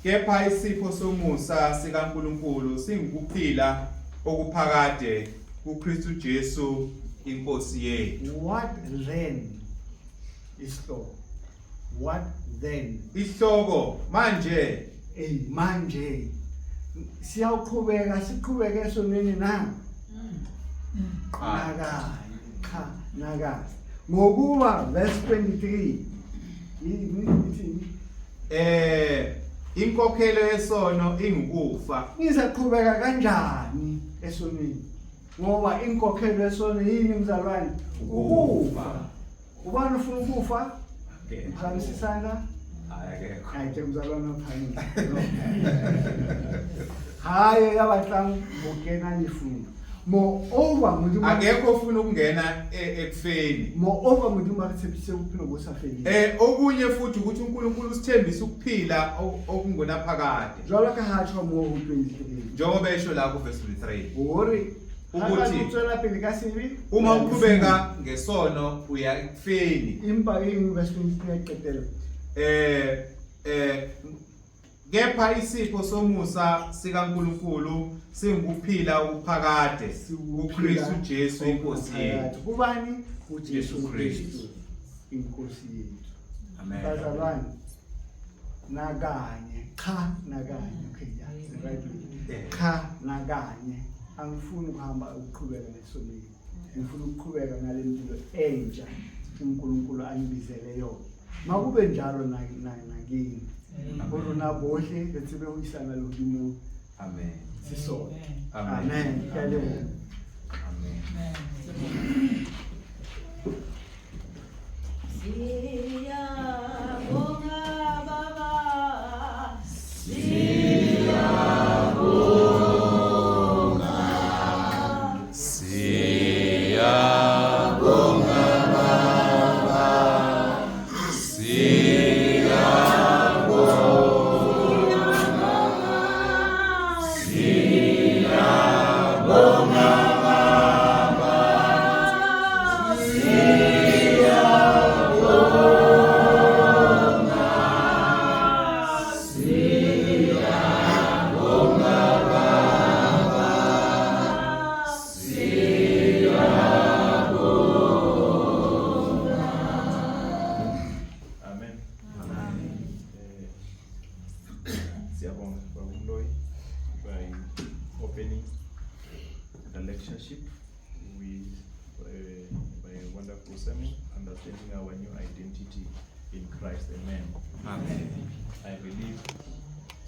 kepha isipho somusa sikaNkulunkulu singukuphila okuphakade kuKristu Jesu inkosi yethu. What then is law? What then? Isihloko manje Manje siyaqhubeka siqhubeke esonweni na? Naka, cha, naka. Ngokuba verse 23 yini ithini? Inkokhelo yesono ingukufa. Nizaqhubeka kanjani esonweni? Ngoba inkokhelo yesono yini mzalwane? Ukufa. Ubani ufuna ukufa? Phakamisa isandla. Hayi akekho. Hayi ke mzalwane phakamisa. Hayi ya batlang ho kena lefung. Moreover Modimo akekho ofuna ukungena ekufeni. Moreover Modimo a re tshepise bophelo bo sa feleng. Okunye futhi ukuthi uNkulunkulu usithembisa ukuphila okungunaphakade. Jwalo ka ha tjho moo ho 23. Njengoba esho la ku verse 23. Hore Ukuthi ha o tswela pele ka sebe, uma uqhubeka ngesono uya ekufeni. Empa eng verse 23 ya qetela? Kepha isipho somusa sikaNkulunkulu singukuphila okuphakade kuKristu Jesu inkosi yethu. Kubani? KuJesu Jesu Kristu. Kristu inkosi yethu. Amen. Bazalwane, nakanye, cha nakanye, okay, yeah, the right way. Yeah. Cha nakanye, angifuni ukuhamba ukuqhubeka nesonweni. Ngifuna ukuqhubeka ngale mpilo entsha uNkulunkulu angibizele yona. Makube njalo nakini. Ho rona bohle re tsebe ho isana lehodimong. Amen. Sisonke. Amen. Amen. Ke a leboha. Amen. Siyabonga baba. Siyabonga baba. Siyabonga baba. Siyabonga. the lectureship with by a wonderful sermon, understanding our new identity in Christ. Amen. Amen. I believe